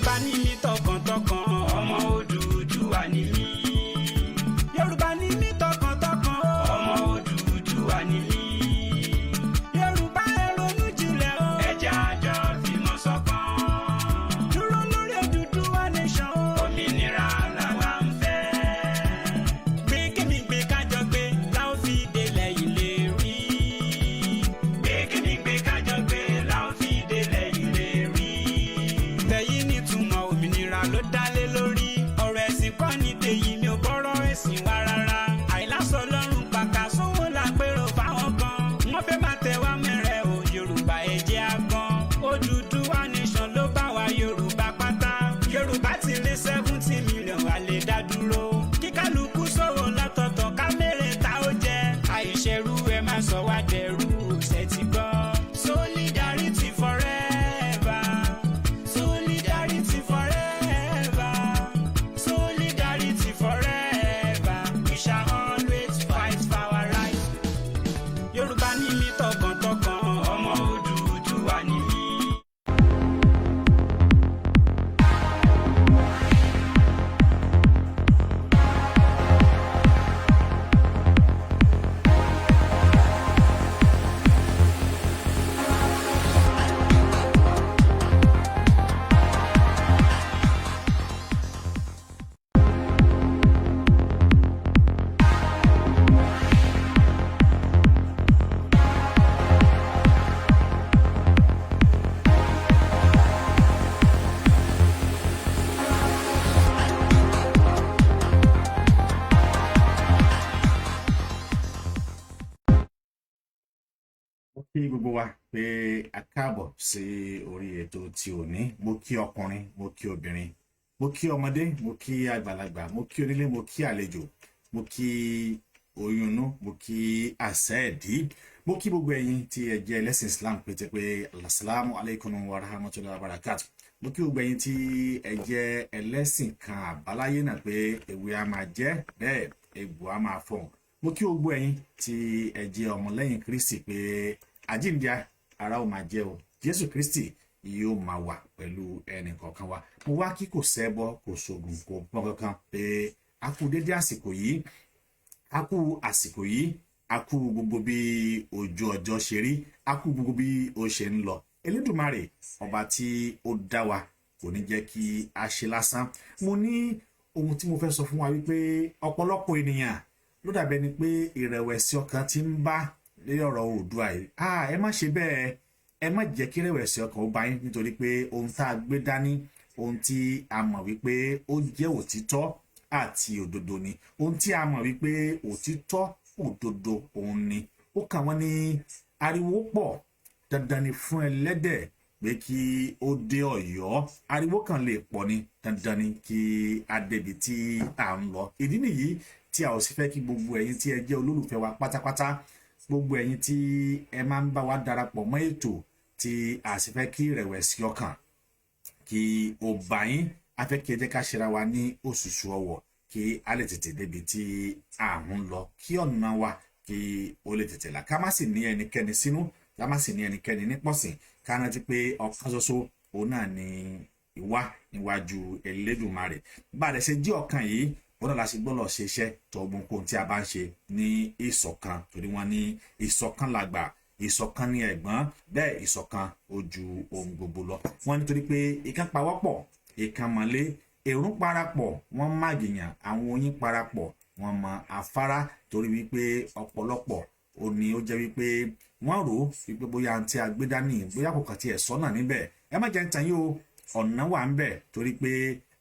Yorùbá ní mí tọkàntọkàn. Ọmọ Odùduwà ni mí. Yorùbá ní mí tọkàntọkàn. Ọmọ Odùduwà ni mí. Yorùbá, ẹ ronú jinlẹ̀ o. Ẹ jẹ́ a jọ fìmọ̀ ṣọ̀kan. Dúró lórí Odùduwà nation o. Òmìnira làwa ń fẹ́. Gbé kémi gbé, kájọ gbé, láò fi délẹ̀ ìlérí. Gbé kémi gbé, kájọ gbé, láò fi délẹ̀ ìlérí. Tẹ̀yí nítumọ̀, òmìnira ló dálé lórí. Ọ̀rọ̀ ẹ̀sìn kọ́ ní tèyí, mi ò bọ́rọ̀ ẹ̀sìn wa rárá. Àìlásọ lọ́rùn pàkà sówó lápérò fáwọn kan. Wọ́n fẹ́ máa tẹ̀ wá mẹ́rẹ̀ o, Yorùbá, ẹ jẹ́ á gbọ́n. Odùduwà nation ló bá wa Yorùbá pátá. Yorùbá ti lé 70 million, a lè dá dúró. Kíkálukú sọ̀rọ̀ lọ́tọ̀ọ̀tọ̀, ká mẹ́rẹ̀ ta ó jẹ. Àìṣerú, ẹ má sọ wá dẹrú, ṣe ti gbọ́? Solidarity forever. Solidarity forever. Solidarity forever. We shall always fight for our rights. Yorùbá ní mí tọkàntọkàn. Ọmọ Odùduwà ni mí. Mo kí gbogbo wa pé a káàbọ̀ sí orí ètò tí òní. Mo kí ọkùnrin, mo kí obìnrin, mo kí ọmọdé, mo kí àgbàlagbà, mo kí onílé, mo kí àlejò, mo kí oyún inú, mo kí àṣẹ ẹ̀dí, mo kí gbogbo ẹ̀yin tí ẹ jẹ́ ẹlẹ́sìn Islam pété pé asalaamu alaykum wa rahmatulahi wa barakatu. Mo kí gbogbo ẹ̀yin tí ẹ jẹ́ ẹlẹ́sìn kan àbáláyé náà pé ewé a máa jẹ́ bẹ́ẹ̀, egbò a máa fọhùn. Mo kí gbogbo ẹ̀yin tí ẹ jẹ́ ọmọlẹ́yìn Kristi pé àjíǹde ara ó máa jẹ́ o, Jésù Kristi yóò máa wà pẹ̀lú ẹnì kọ̀ọ̀kan wa. Mo wá kí kò sẹ́bọ, kò sóògùn, kò pọ́n kankan pé a kú dédé àsìkò yìí, a kú àsìkò yìí, a kú gbogbo bí ojú ọjọ́ ṣe rí, a kú gbogbo bí ó ṣe ń lọ. Elédùmarè ọba tí ó dá wa kò ní jẹ́ kí a ṣe lásán. Mo ní ohun tí mo fẹ́ sọ fún wa wípé ọ̀pọ̀lọpọ̀ ènìyàn ló dàbẹ́ ni pé ìrẹ̀wẹ̀sì ọkàn ti ń bá lórí ọ̀rọ̀ Oòduà yìí. Ah, ẹ má ṣe bẹ́ẹ̀, ẹ má jẹ́ kí ìrẹ̀wẹ̀sì ọkàn ó bá yín, nítorí pé ohun tá a gbé dání, ohun tí a mọ̀ wípé ó jẹ́ òtítọ́ àti òdodo ni. Ohun tí a mọ̀ wípé òtítọ́ òdodo òun ni. Ó kàn wọ́n ní ariwo pọ̀, dandan ni fún ẹlẹ́dẹ̀ pé kí ó dé Ọ̀yọ́. Ariwo kan lè pọ̀ ni, dandan ni kí a débi tí à ń lọ. Ìdí nìyí tí a ò sì fẹ́ kí gbogbo ẹ̀yin tí ẹ jẹ́ olólùfẹ́ wa pátápátá, gbogbo ẹ̀yin tí ẹ máa ń bá wa darapọ̀ mọ́ ètò, tí a sì fẹ́ kí ìrẹ̀wẹ̀sì ọkàn kí ó bá yín. A fẹ́ kí ẹ jẹ́ ká ṣera wa ní òṣùṣù ọwọ̀, kí a lè tètè débi tí à ń lọ, kí ọ̀nà wa kí ó lè tètè là, ká má sì ní ẹnikẹ́ni sínú, ká má sì ní ẹnikẹ́ni nípọ̀sìn. Ká rántí pé ọ̀kan ṣoṣo òun náà ni ìwà níwájú Elédùmarè. Bá a lè ṣe jí ọ̀kan yìí, òun náà la ṣe gbọ́dọ̀ ṣe iṣẹ́ tó ohunkóhun tí a bá ń ṣe ní ìṣọ̀kan, torí wọ́n ní ìṣọ̀kan làgbà, ìṣọ̀kan ní ẹ̀gbọ́n, bẹ́ẹ̀ ìṣọ̀kan ó ju ohun gbogbo lọ. Wọ́n nítorí pé ìkan pawọ́pọ̀, ìkan mọ̀lé, èrún parapọ̀, wọ́n mágìyàn, àwọn oyin parapọ̀, wọ́n mọ afárá, torí wípé ọ̀pọ̀lọpọ̀ ó ní ó jẹ́ wípé wọ́n rò ó wípé bóyá tí a gbé dání, bóyá kò kàn tiẹ̀ sọ́nà níbẹ̀. Ẹ má jẹ́ ń tàn yín o, ọ̀nà wà ń bẹ̀, torí pé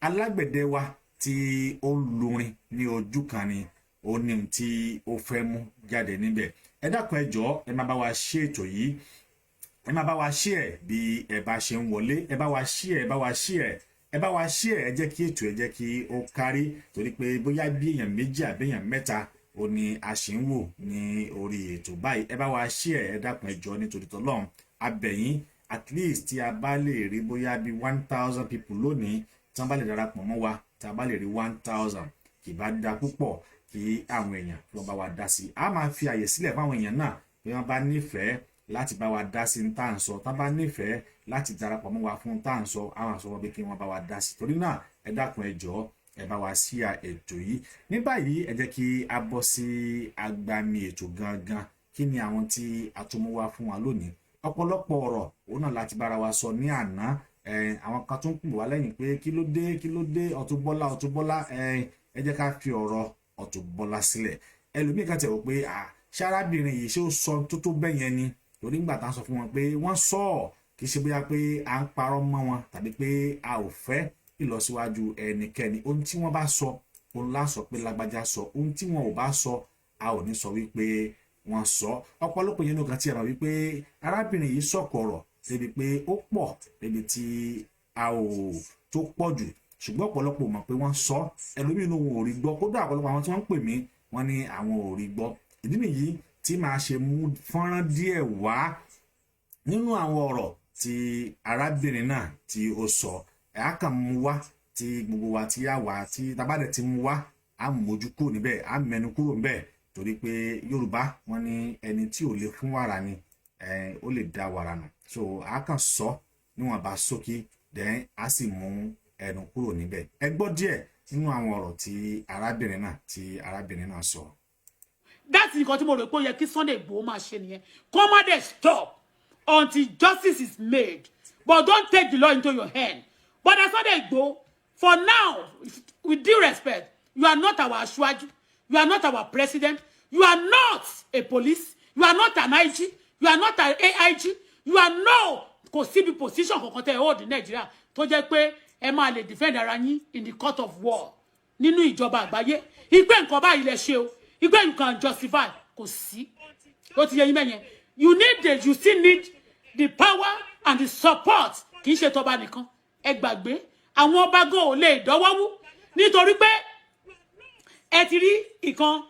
alágbẹ̀dẹ wa tí ó ń lurin ní ojú kan ni ó ní ohun tí ó fẹ́ mú jáde níbẹ̀. Ẹ dákun, ẹ jọ̀ọ́, ẹ má bá wa ṣe ètò yìí, ẹ má bá wa ṣe ẹ. Bí ẹ bá ṣe ń wọlé, ẹ bá wa ṣe ẹ, bá wa ṣe ẹ, ẹ bá wa ṣe ẹ. Ẹ jẹ́ kí ètò, ẹ jẹ́ kí ó kárí, torí pé bóyá bí èèyàn méjì àbí èèyàn mẹ́ta ó ní a ṣì ń wò ní orí ètò báyìí. Ẹ bá wa ṣe ẹ, ẹ dákun, ẹ jọ̀ọ́, nítorí tỌlọ́run abẹ̀yìn. At least tí a bá lè rí bóyá bí 1,000 people lónìí tí wọ́n bá lè darapọ̀ mọ́ wa, tí a bá lè rí 1,000, kì bá da púpọ̀ kí àwọn èèyàn kí wọ́n bá wa dá sí i. A máa fi àyè sílẹ̀ fáwọn èèyàn náà bí wọ́n bá nífẹ̀ẹ́ Láti bá wa dá sí tá à ń sọ, tá bá nífẹ̀ẹ́ láti darapọ̀ mọ́ wa fún tá à ń sọ, àwọn àṣọ wọn bí kí wọ́n bá wa dá sí. Torí náà, ẹ dákun, ẹ jọ̀ọ́, ẹ bá wa sí ètò yìí. Ní báyìí, ẹ jẹ́ kí a bọ́ sí agbami ètò gangan. Kí ni àwọn tí a tún mú wá fún wa lónìí? Ọ̀pọ̀lọpọ̀ ọ̀rọ̀ òun náà láti bára wa sọ ní àná. Àwọn kan tún pè wá lẹ́yìn pé kí ló dé, kí ló dé, Auto Bola, Auto Bola. Ẹ jẹ́ ká fi ọ̀rọ̀ Auto Bola sílẹ̀. Ẹlòmíì kan tẹ̀ wò pé ṣé arábìnrin yìí, ṣé ó sọ tó tó bẹ́ẹ̀ yẹn ni? Torí ńgbà tá a sọ fún wọn pé wọ́n sọ ọ́, kì í ṣe bóyá pé à ń parọ́ mọ́ wọn tàbí pé a ò fẹ́ ìlọsíwájú ẹnikẹ́ni. Ohun tí wọ́n bá sọ, òun lá sọ pé lágbájá sọ. Ohun tí wọn ò bá sọ, a ò ní sọ wípé wọ́n sọ. Ọ̀pọ̀lọpọ̀ yẹn kan tí a mọ̀ wípé arábìnrin yìí sọ̀kọ̀ ọ̀rọ̀ débi pé ó pọ̀, débi tí a ò tó pọ̀ jù, ṣùgbọ́n ọ̀pọ̀lọpọ̀ mọ̀ pé wọ́n sọ. Ẹlòmíràn òun ò rí gbọ́. Kódà ọ̀pọ̀lọpọ̀ àwọn tí wọ́n ń pè mí, wọ́n ní àwọn ò rí gbọ́. Ìdí nìyí tí màá ṣe mú fọ́nrán díẹ̀ wá nínú àwọn ọ̀rọ̀ tí arábìnrin náà tí ó sọ. Ẹ̀ á kàn mú wá tí gbogbo wa tí a wà tí tabadẹ̀ ti mú wá, á mójú kúrò níbẹ̀, á mẹ́nu kúrò níbẹ̀, torí pé Yorùbá, wọ́n ní ẹni tí ò lè fún wàrà ni ó lè dá wàrà nù. So a kàn sọ níwọ̀nba ṣókí, then a sì mú ẹnu kúrò níbẹ̀. Ẹ gbọ́ díẹ̀ nínú àwọn ọ̀rọ̀ tí arábìnrin náà sọ. That's nǹkan tí mo rò pé ó yẹ kí Sunday Igboho máa ṣe nìyẹn. Kó má dẹ̀ stop until justice is made, but don't take the law into your hand. But Sunday Igboho, for now, with due respect, you are not our aṣáájú, you are not our president, you are not a police, you are not an IG, you are not an AIG, you are no, kò síbi position kankan tẹ́ ẹ hold ní Nàìjíríà tó jẹ́ pé ẹ máa lè defend ara yín in the court of war nínú ìjọba àgbáyé ìgbé nǹkan báyìí lẹ ṣe o, ìgbé you can justify, kò sí. Ó ti yẹ yín mẹ́yẹn. You still need the power and the support. Kì í ṣe tọba nìkan, ẹ gbàgbé, àwọn ọba gan ò lè dọ́wọ́wú, nítorí pé ẹ ti rí ìkan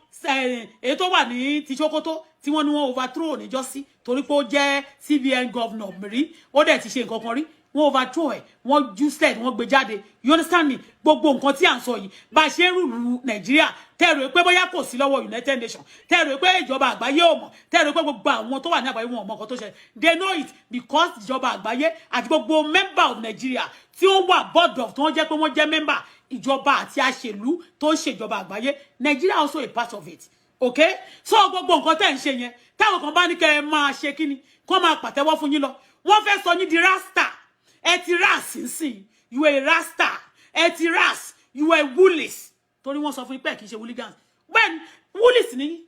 èyí tó wà ní ti Sokoto tí wọ́n ní wọ́n overthrow níjọ́sí, torí pé ó jẹ́ CBN governor rí, ó dẹ̀ ti ṣe nǹkan kan rí. Wọ́n overthrow ẹ̀, wọ́n useless, wọ́n gbé jáde. You understand me? Gbogbo nǹkan tí à ń sọ yìí, bá a ṣe ń rule Nàìjíríà, tẹ́rù pé bóyá kò sí lọ́wọ́ United Nations, tẹ́rù pé ìjọba àgbáyé ò mọ̀, tẹ́rù pé gbogbo àwọn tó wà ní àgbáyé wọn ò mọ̀ nǹkan tó ṣẹlẹ̀, they know it, because ìjọba àgbáyé àti gbogbo member of Nigeria tí ó wà board of, tí wọ́n jẹ́ pé wọ́n jẹ́ member ìjọba àti àṣèlú tó ń ṣèjọba àgbáyé, Nigeria also a part of it, okay? So gbogbo nǹkan tẹ́ ń ṣe yẹn, táwọn kan bá ní kẹ́ ẹ máa ṣe kíni, kó máa pàtẹ́wọ́ fún yín lọ, wọ́n fẹ́ sọ yín di rasta. Ẹ ti ras nsìn, you are a rasta. Ẹ ti ras, you are woolies, torí wọ́n sọ fún yín pé kì í ṣe hooligans when woolies ní.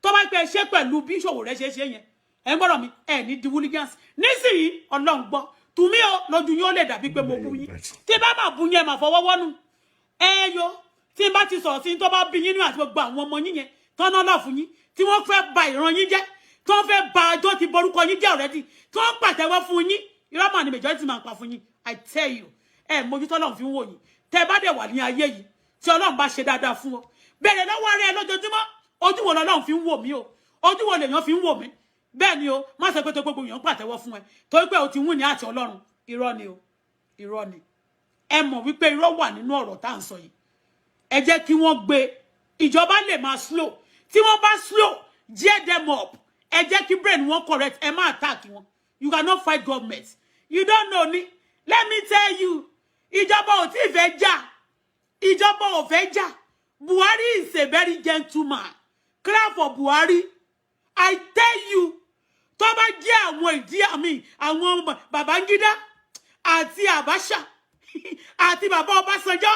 Tó bá pẹ́ ṣe pẹ̀lú bí ìṣòwò rẹ ṣe ṣe yẹn, ẹ ń gbọ́dọ̀ mi, ẹ ní di hooligans nísìnyí. Ọlọ́run gbọ́ tùmí o, lójú yín ó lè dàbí pé mo bú yín. Tí bá máa bú yín, ẹ máa fọwọ́ wọ́nú ẹ yo. Tí n bá ti sọ̀rọ̀ sí tó bá bí yín nínú àti gbogbo àwọn ọmọ yín yẹn tọ́nà lọ fún yín, tí wọ́n fẹ́ ba ìran yín jẹ́, tí wọ́n fẹ́ ba tó ti borúkọ yín jẹ́ already, tí wọ́n pàtẹ́wọ́ fún yín, irọ́ mà ní majority máa ń pa fún yín. I tell you, ẹ mójútó Ọlọ́run fi ń wò yín. Tẹ́ bá dẹ̀ wà ní ayé yìí, tí Ọlọ́run bá ṣe dáadáa fún ọ, bẹ̀rẹ̀ lọ́wọ́ rẹ lójoojúmọ́: ojú wo lọ́lọ́run fi ń wò mí o? Ojú wo lèèyàn fi ń wò mí? Bẹ́ẹ̀ ni o, má sọ pé tó gbogbo èèyàn pàtẹ́wọ́ fún ẹ torí pé o ti wún ní àti Ọlọ́run. Irọ́ ni o, irọ́ ni. Ẹ mọ̀ wípé irọ́ wà nínú ọ̀rọ̀ tá à ń sọ yìí. Ẹ jẹ́ kí wọ́n gbé ìjọba lè máa slow. Tí wọ́n bá slow, gear them up. Ẹ jẹ́ kí brain wọn correct. Ẹ má attack wọn. You cannot fight government. You don't know ni. Let me tell you, ìjọba ò tí ì fẹ́ jà, ìjọba ò fẹ́ jà. Buhari is a very gentleman. Clap for Buhari. I tell you, tó bá jẹ́ àwọn ìdí àmì àwọn Babangida àti Abacha àti bàbá Ọbásanjọ́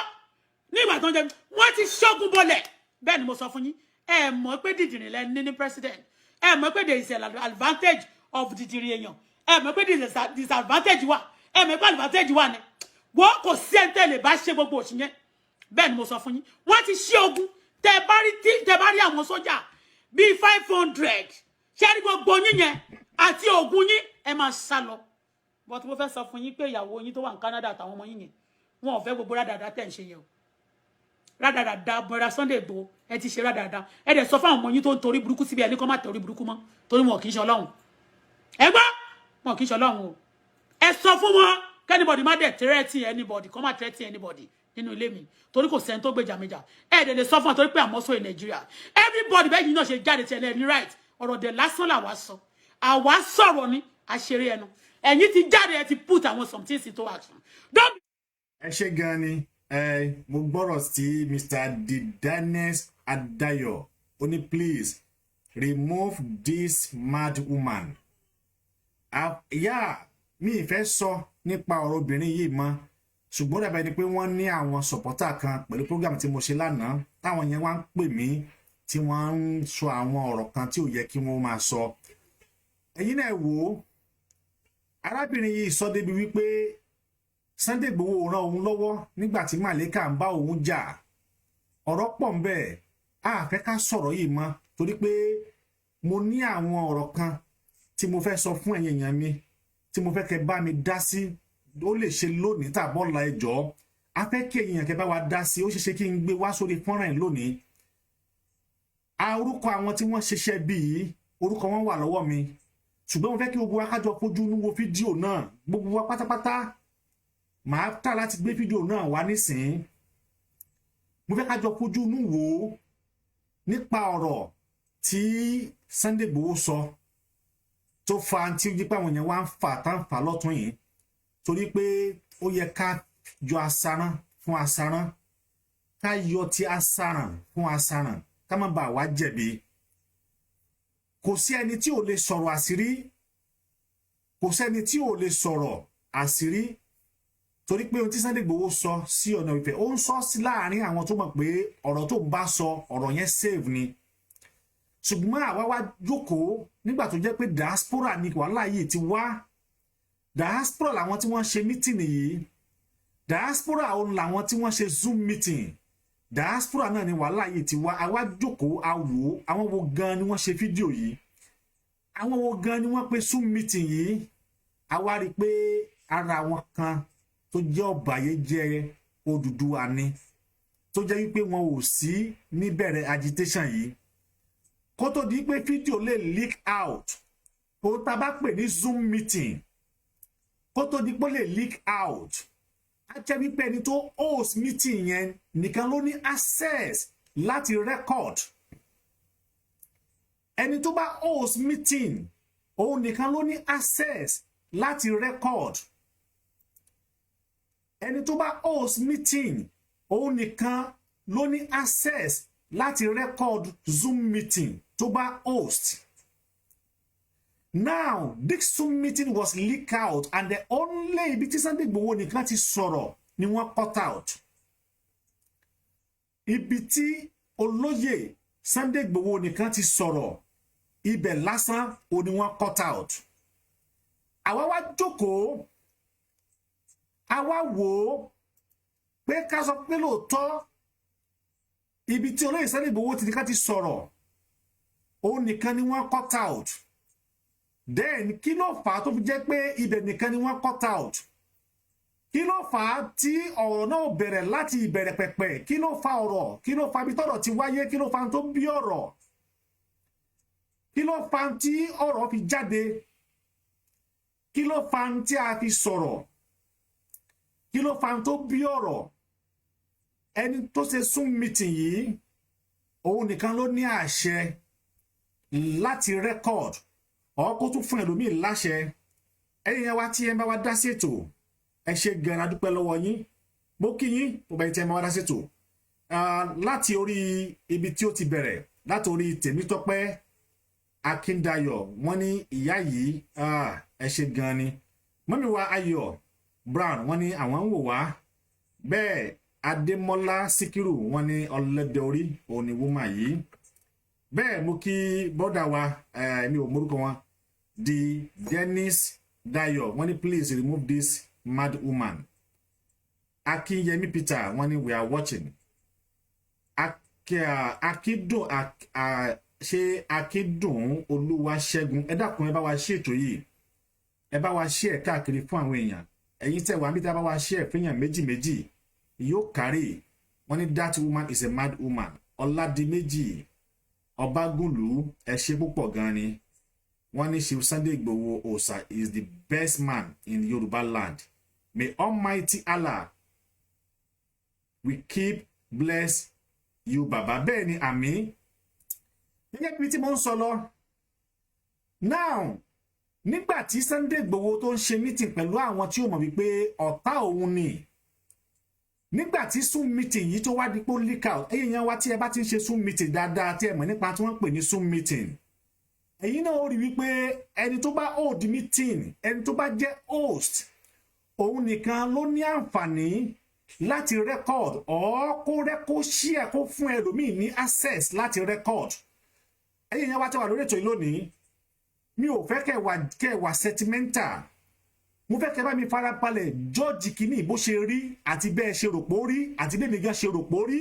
nígbà tó ń jẹ, wọ́n ti ṣógun bọlẹ̀. Bẹ́ẹ̀ ni mo sọ fún yín. Ẹ mọ̀ pé dìdìrín lẹ ní president. Ẹ mọ̀ pé there is an advantage of dìdìrín èèyàn. Ẹ mọ̀ pé there is a disadvantage wà. Ẹ mọ̀ pé advantage wà ní wọ́n kò sí ẹni tẹ́ lè bá ṣe gbogbo òṣì yẹn. Bẹ́ẹ̀ ni mo sọ fún yín. Wọ́n ti ṣí ogun. Tẹ bá rí àwọn sójà bíi 500, ṣé rí gbogbo yín yẹn àti ogun yín, ẹ máa sá lọ. But mo fẹ́ sọ fún yín pé ìyàwó yín tó wà ní Canada àtàwọn ọmọ yín yẹn, wọn ò fẹ́ gbogbo rádàdà tẹ̀ ń ṣe yẹn o. Rádàdà bọ̀dà Sunday Igboho, ẹ ti ṣe rádàdà. Ẹ dẹ̀ sọ fún àwọn ọmọ yín tó ń torí burúkú síbi ẹni kọ́ má torí burúkú mọ́, torí wọn kì í ṣe ọlọ́run. Ẹ gbọ́, wọn kì í ṣe ọlọ́run o. Ẹ sọ fún wọn kí anybody má dẹ̀ threaten anybody, kọ́ má threaten anybody nínú ilé mi, torí kò sẹ́ni tó gbèjà mi jà. Ẹ dẹ̀ lè sọ fún wọn, torí pé àmọ́ sọ in Nigeria, everybody, bẹ́ẹ̀ yìí náà ṣe jáde tí ẹ ní right. Ọ̀rọ̀ dẹ̀ lásán làwa sọ. Àwa sọ̀rọ̀ ni, àṣírí ẹnu. Ẹ̀yin ti jáde, ẹ ti put àwọn some things into action. Don't Ẹ ṣe gan ni. Ẹ mo gbọ́rọ̀ sí Mr. Didanes Adayo. Ó ní, "Please remove this mad woman." Yá mi ì fẹ́ sọ nípa ọ̀rọ̀ obìnrin yìí mọ́, ṣùgbọ́n dàbẹ̀ ni pé wọ́n ní àwọn supporter kan pẹ̀lú program tí mo ṣe lánàá, táwọn yẹn wá ń pè mí, tí wọ́n ń sọ àwọn ọ̀rọ̀ kan tí ò yẹ kí wọ́n máa sọ. Ẹ̀yin náà wò ó, arábìnrin yìí sọ débi wípé Sunday Igboho ràn òun lọ́wọ́ nígbà tí Màlẹ́kà ń bá òun jà. Ọ̀rọ̀ pọ̀ ń bẹ, a fẹ́ ká sọ̀rọ̀ yìí mọ́, torí pé mo ní àwọn ọ̀rọ̀ kan tí mo fẹ́ sọ fún ẹ̀yin èèyàn mi, tí mo fẹ́ kẹ́ bá mi dá sí. Ó lè ṣe lónìí tàbọ̀ la ẹjọ́, a fẹ́ kí ẹ̀yin èèyàn kẹ́ bá wa dá sí. Ó ṣeé ṣe kí n gbé wá sórí fọ́nrán yìí lónìí. A orúkọ àwọn tí wọ́n ṣiṣẹ́ bíi, orúkọ wọn wà lọ́wọ́ mi, ṣùgbọ́n mo fẹ́ kí gbogbo wa kájọ fojú inú wo fídíò náà, gbogbo wa pátápátá. Màá tà láti gbé fídíò náà wá nísìnyí. Mo fẹ́ kájọ fojú inú wò ó nípa ọ̀rọ̀ tí Sunday Igboho sọ tó fa tí ó jí pé àwọn èèyàn wá ń fà tá ń fà lọ́tún yìí, torí pé ó yẹ ká yọ asarán fún asarán, ká yọ ti asaràn fún asaràn, ká má bàa wá jẹ̀bi. Kò sí ẹni tí ò lè sọ̀rọ̀ àṣírí, kò sẹ́ni tí ò lè sọ̀rọ̀ àṣírí, torí pé ohun tí Sunday Igboho sọ sí ọ̀nà ìfẹ́, ó ń sọ sí láàrin àwọn tó mọ̀ pé ọ̀rọ̀ tó ń bá sọ, ọ̀rọ̀ yẹn save ni. Ṣùgbọ́n àwa wá jókòó nígbà tó jẹ́ pé diaspora ni wàhálà yìí ti wá. Diaspora làwọn tí wọ́n ṣe meeting yìí, diaspora òun làwọn tí wọ́n ṣe Zoom meeting, diaspora náà ni wàhálà yìí ti wá. Àwa jókòó, a wò ó, àwọn wo gan ni wọ́n ṣe fídíò yìí, àwọn wo gan ni wọ́n pe Zoom meeting yìí? A wá rí i pé ara àwọn kan tó jẹ́ ọ̀bàyéjẹ́ Odùduwà ni, tó jẹ́ wípé wọn ò sí níbẹ̀rẹ̀ agitation yìí. Kó tó di pé fídíò lè leak out, ohun tá a bá pè ní Zoom meeting, kó tó di pé lè leak out, á jẹ́ wípé ẹni tó host meeting yẹn nìkan ló ní access láti record. Ẹni tó bá host meeting, òun nìkan ló ní access láti record. Ẹni tó bá host meeting, òun nìkan ló ní access láti record Zoom meeting tó bá host. Now, this Zoom meeting was leaked out, and the only ibi tí Sunday Igboho nìkan ti sọ̀rọ̀ ni wọ́n cut out. Ibi tí olóyè Sunday Igboho nìkan ti sọ̀rọ̀, ibẹ̀ lásán ò ní wọ́n cut out. Àwa wá jókòó, àwa wò ó pé ká sọ pé lóòótọ́, ibi tí olóyè Sunday Igboho ti nìkan ti sọ̀rọ̀, òun nìkan ni wọ́n cut out. Then kí ló fà á tó fi jẹ́ pé ibẹ̀ nìkan ni wọ́n cut out? Kí ló fà á tí ọ̀rọ̀ náà bẹ̀rẹ̀ láti ìbẹ̀rẹ̀ pẹ̀pẹ̀? Kí ló fa ọ̀rọ̀? Kí ló fa ibi tọ́rọ̀ ti wáyé? Kí ló fa tó bí ọ̀rọ̀? Kí ló fa tí ọ̀rọ̀ fi jáde? Kí ló fa tí a fi sọ̀rọ̀? Kí ló fa tó bí ọ̀rọ̀? Ẹni tó ṣe Zoom meeting yìí, òun nìkan ló ní àṣẹ láti record ọ̀, kó tún fún ẹlòmíì láṣẹ. Ẹ̀yin yẹn wá tí ẹ bá wá dá sí ètò, ẹ ṣe gan, a dúpẹ́ lọ́wọ́ yín. Mo kí yín, gbogbo ẹ̀yin tí ẹ bá wá dá sí ètò láti orí ibi tí ó ti bẹ̀rẹ̀, láti orí Tèmítọ́pẹ́ Akíndayọ̀, wọ́n ní ìyá yìí, ẹ ṣe gan ni. Mọ́mí wa Ayọ̀ Brown, wọ́n ní àwọn ń wò wá bẹ́ẹ̀. Adémọ́lá Síkírù, wọ́n ní ọlẹ́dẹ orí òun ni woman yìí. Bẹ́ẹ̀ mo kí bọ́dà wa, mi ò mórúkọ wọn, di Dennis Dayo, wọ́n ní, "Please remove this mad woman." Akinyemi Peter, wọ́n ní, "We are watching." Akíndùn, ṣé Akíndùn Olúwaṣẹ́gun, ẹ dákun, ẹ bá wa ṣe ètò yìí, ẹ bá wa ṣe ẹ káàkiri fún àwọn èèyàn. Ẹ̀yin tẹ́ wà níbi tí a bá wa ṣe ẹ fẹ́yàn méjì méjì, yóò kárì. Wọ́n ní, "That woman is a mad woman." Ọládìméjì Ọbágúnlù, ẹ ṣe púpọ̀ gan ni. Wọ́n ní, "Chief Sunday Igboho Osa is the best man in Yoruba land. May Almighty Allah we keep bless you, baba." Bẹ́ẹ̀ ni, àmín. Gẹ́gẹ́ bí tí mo ń sọ lọ now. Nígbà tí Sunday Igboho tó ń ṣe meeting pẹ̀lú àwọn tí ó mọ̀ wípé ọ̀tá òun ni, nígbà tí Zoom meeting yìí tó wá dípò leak out, ẹ̀yin yẹn wá, tí ẹ bá ti ń ṣe Zoom meeting dáadáa, tí ẹ mọ̀ nípa tí wọ́n ń pè ní Zoom meeting, ẹ̀yin náà ó rí wípé ẹni tó bá hold meeting, ẹni tó bá jẹ́ host, òun nìkan ló ní àǹfààní láti record or kó rẹ́ kó share, kó fún ẹlòmíì ní access láti record. Ẹ̀yin yẹn wá tẹ́ wà lórí ètò yìí lónìí, mi ò fẹ́ kẹ́ wà sentimental. Mo fẹ́ kẹ́ bá mi farabalẹ̀ judge kìíní bó ṣe rí, àti bẹ́ẹ̀ ṣe rò pó rí, àti bẹ́ẹ̀ mi gan ṣe rò pó rí.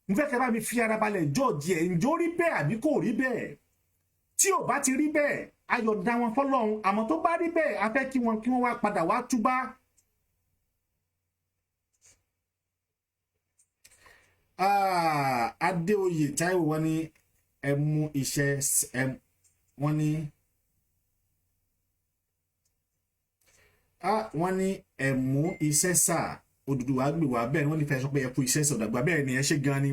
Mo fẹ́ kẹ́ bá mi fi ara balẹ̀ judge ẹ̀. Ǹjọ́ rí bẹ́ẹ̀ àbí kò rí bẹ́ẹ̀? Tí ò bá ti rí bẹ́ẹ̀, ayọ̀ dá wọn fọlọ́run. Àmọ́ tó bá rí bẹ́ẹ̀, a fẹ́ kí wọ́n wá padà wá túbá. Ah, Adéoyè Táíwò, wọ́n ní ẹ mú iṣẹ́ ẹ, wọ́n ní wọ́n ní ẹ mú iṣẹ́ sà, Odùduwà gbè wá. Bẹ́ẹ̀ ni wọ́n ní fẹ́ sọ pé ẹ kú iṣẹ́ sà ọ̀dàgbà. Bẹ́ẹ̀ ni, ẹ ṣe gan ni.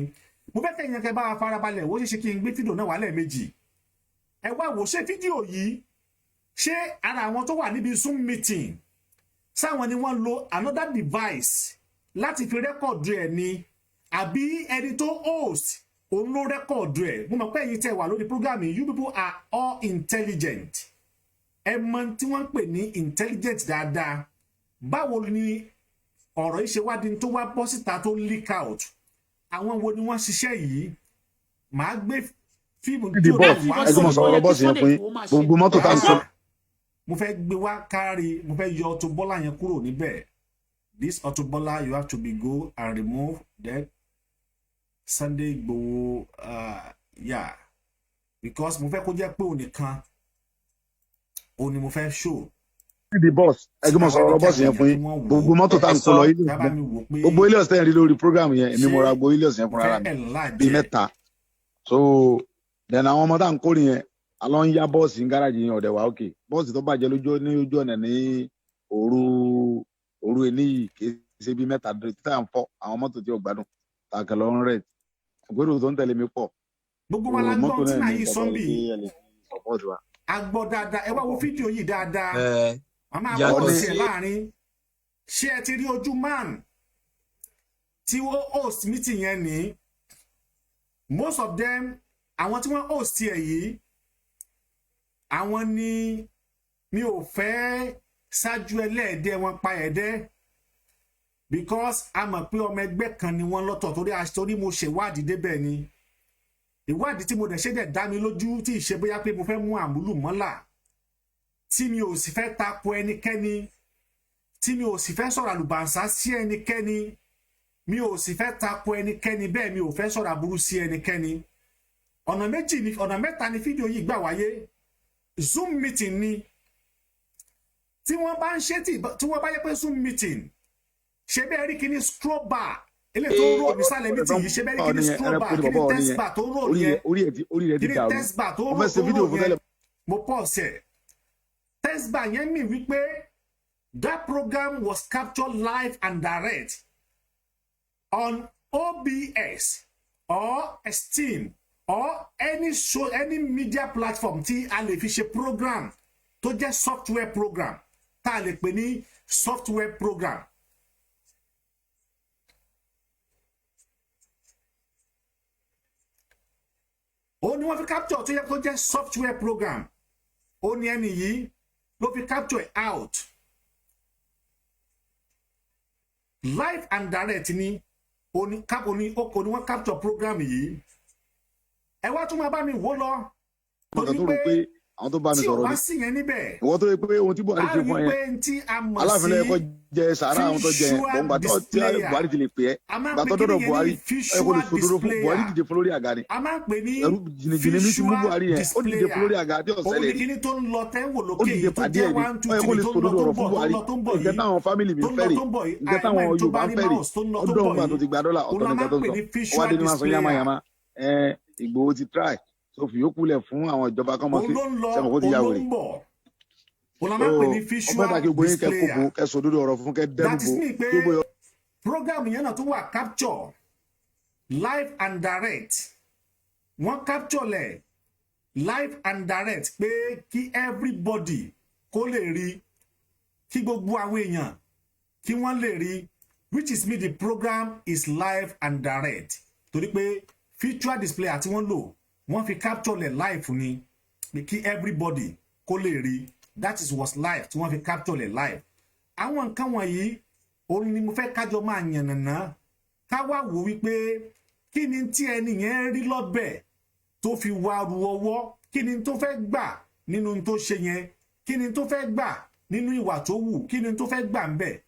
Mo fẹ́ kẹ́yìn kẹ́ bá wa farabalẹ̀ wọ́n ṣe ṣe kí n gbé fídíò náà wá lẹ́ẹ̀mejì. Ẹ wá wò, ṣé fídíò yìí, ṣé ara àwọn tó wà níbi Zoom meeting sáwọn ni wọ́n lo another device láti fi record ẹ̀ ni, àbí ẹni tó host òun ló record ẹ̀? Mo mọ̀ pé ẹ̀yin tẹ́ wà lórí program yìí, you people are all intelligent. Ẹ mọ̀ tí wọ́n ń pè ní intelligent dáadáa. Báwo ni ọ̀rọ̀ yìí ṣe wá di tó wá bọ́ síta, tó leak out? Àwọn wo ni wọ́n ṣiṣẹ́ yìí? Màá gbé fíìmù the boss wá ẹ gbọ́dọ̀ sọ̀rọ̀ bọ́ọ̀sì yẹn fún yín, gbogbo mọ́tò tá à ń sọ. Mo fẹ́ gbé wá kárí, mo fẹ́ yọ Auto Bola yẹn kúrò níbẹ̀. This Auto Bola, you have to be go and remove. Then Sunday Igboho, yeah, because mo fẹ́ kó jẹ́ pé òun nìkan òun ni mo fẹ́ show. The boss, ẹ gbọ́dọ̀ sọ̀rọ̀ bọ́ọ̀sì yẹn fún yín, gbogbo mọ́tò tá à ń kó lọ ilé, gbogbo ilé ọ̀sẹ̀ rí lórí program yẹn, èmi mo ra gbogbo ilé ọ̀sẹ̀ yẹn fúnra mi bíi mẹ́ta. So then àwọn ọmọ tá à ń kó nìyẹn, alọ́ ń yá bọ́ọ̀sì ní gáràjì yẹn ọ̀dẹ̀ wá òkè. Bọ́ọ̀sì tó bàjẹ́ lójú ní ojú ọ̀nà ní òru òru ẹni yìí, kì í ṣe bíi mẹ́ta títà ń fọ́ àwọn mọ́tò tí ò gbádùn tàkàlọ́ ń rẹ̀ àgbèrò tó ń tẹ̀lé mi pọ̀. Gbogbo wa la gbọ́ tí náà yìí sọ́nbì a gbọ́ dáadáa. Ẹ wá wo fídíò yìí dáadáa. Màmá àbọ̀ sí ẹ láàrin. Ṣé ẹ ti rí ojú man tí ó host meeting yẹn ní? Most of them, àwọn tí wọ́n host ẹ̀ yìí, àwọn ni mi ò fẹ́ ṣáájú ẹlẹ́ẹ̀dẹ́ wọn pa ẹ̀dẹ́, because a mọ̀ pé ọmọ ẹgbẹ́ kan ni wọ́n lọ́tọ̀, torí mo ṣèwádìí débẹ̀ ni. Ìwádìí tí mo dẹ̀ ṣe dẹ̀ dá mi lójú, tí ì ṣe bóyá pé mo fẹ́ mú àmúlùmọ́là, tí mi ò sì fẹ́ tako ẹnikẹ́ni, tí mi ò sì fẹ́ sọ̀rọ̀ àlùbàǹsá sí ẹnikẹ́ni. Mi ò sì fẹ́ tako ẹnikẹ́ni, bẹ́ẹ̀ mi ò fẹ́ sọ̀rọ̀ aburú sí ẹnikẹ́ni. Ọ̀nà méjì ni, ọ̀nà mẹ́ta ni fídíò yìí gbà wáyé. Zoom meeting ni tí wọ́n bá ń ṣe, tí wọ́n bá yẹ pé Zoom meeting ṣe bẹ́ẹ̀ rí kíní scroll bar eléyìí tó ń rò nísàlẹ̀ meeting yìí, ṣe bẹ́ẹ̀ rí kíní scroll bar, kíní text bar tó ń rò yẹn, kíní text bar tó ń rò yẹn? Mo pause ẹ̀. Text bar yẹn mi wípé that program was captured live and direct on OBS or Esteem or any show, any media platform tí a lè fi ṣe program tó jẹ́ software program, tá a lè pè ní software program. Ó ní wọ́n fi capture tó yẹ kó jẹ́ software program. Ó ní ẹni yìí ló fi capture it out live and direct ni. Ó ní cap ó ní ó ní wọ́n capture program yìí. Ẹ wá tún máa bá mi wò lọ, torí pé àwọn tó bá mi tí ò sọ̀rọ̀ bá ni sí yẹn níbẹ̀, ìwọ tó yẹ pé ohun tí Buhari a ṣe rí fún ẹ pé yẹn, n tí a mọ̀ Aláàfin ló yẹ kó sí jẹ sàárà àwọn tó jẹ yẹn. visual Bọ̀ǹgbà tó tí displayer, Buhari ti lè pè é, a máa ń gbà pè tó kíní dọ̀dọ̀ yẹn ní Buhari, ó yẹ kó lè visual sòdodo fún Buhari displayer. Dìde fún lórí àga ni. A máa ń pè ní Ẹrú jìnnìjìnnì mi ti mú visual Buhari yẹn, ó dìde fún lórí displayer. àga tí Òun ọ̀sẹ̀ ni lè rí. kíní tó ń lọ tẹ́ ń wò Ó lókè dìde yìí tó pàdé jẹ́ ẹ̀ ni. one two Ó yẹ kó three lè tó ń lọ sòdodo tó ń ọ̀rọ̀ fún bọ̀, tó ń Buhari. lọ tó ń bọ̀ Nǹkan yìí, táwọn fámìlì mi tó ń fẹ́ lọ rè, tó ń bọ̀ yìí, nǹkan àìmọ̀ táwọn ẹni tó Yorùbá bá ń rí fẹ́ rè. mouse tó ń lọ tó ń Ọdún bọ̀ òun gbà tó yìí, ti gba dọ́là, òun ọ̀tọ̀ la nìkan máa ń tó ń pè sọ ní ó wá visual dé ní máa sọ displayer. yánmayànmá. Ẹ Ìgbòho ti try tó fi yókù lẹ̀ fún àwọn ìjọba kan mọ́ Òun sí ló ń lọ, sẹ́wọ̀n kó ti òun ya ló wèrè. ń bọ̀, òun la So máa ń pè ní ó fẹ́ visual ta kí gbogbo yín kẹ́ kóbo displayer. kẹ́ sòdodo ọ̀rọ̀ fún kẹ́ dẹ́nu That is bo me pé kí ó bóyá program yẹn náà tún wà capture live and direct. Wọ́n capture lẹ̀ live and direct pé kí everybody kó lè rí, kí gbogbo àwọn èèyàn kí wọ́n lè rí, which is me, the program is live and direct, torí pé virtual display àti wọ́n lò, wọ́n fi capture lẹ̀ live ni pé kí everybody kó lè rí. That is was live tí wọ́n fi capture lẹ̀ live. Àwọn nǹkan wọ̀nyí òun ni mo fẹ́ kájọ máa yànnàná, ká wá wò wípé kí ni tí ẹni yẹn rí lọ́bẹ̀ tó fi wá ru ọwọ́, kí ni tó fẹ́ gbà nínú tó ṣe yẹn, kí ni tó fẹ́ gbà nínú ìwà tó wù, kí ni tó fẹ́ gbà ń bẹ̀,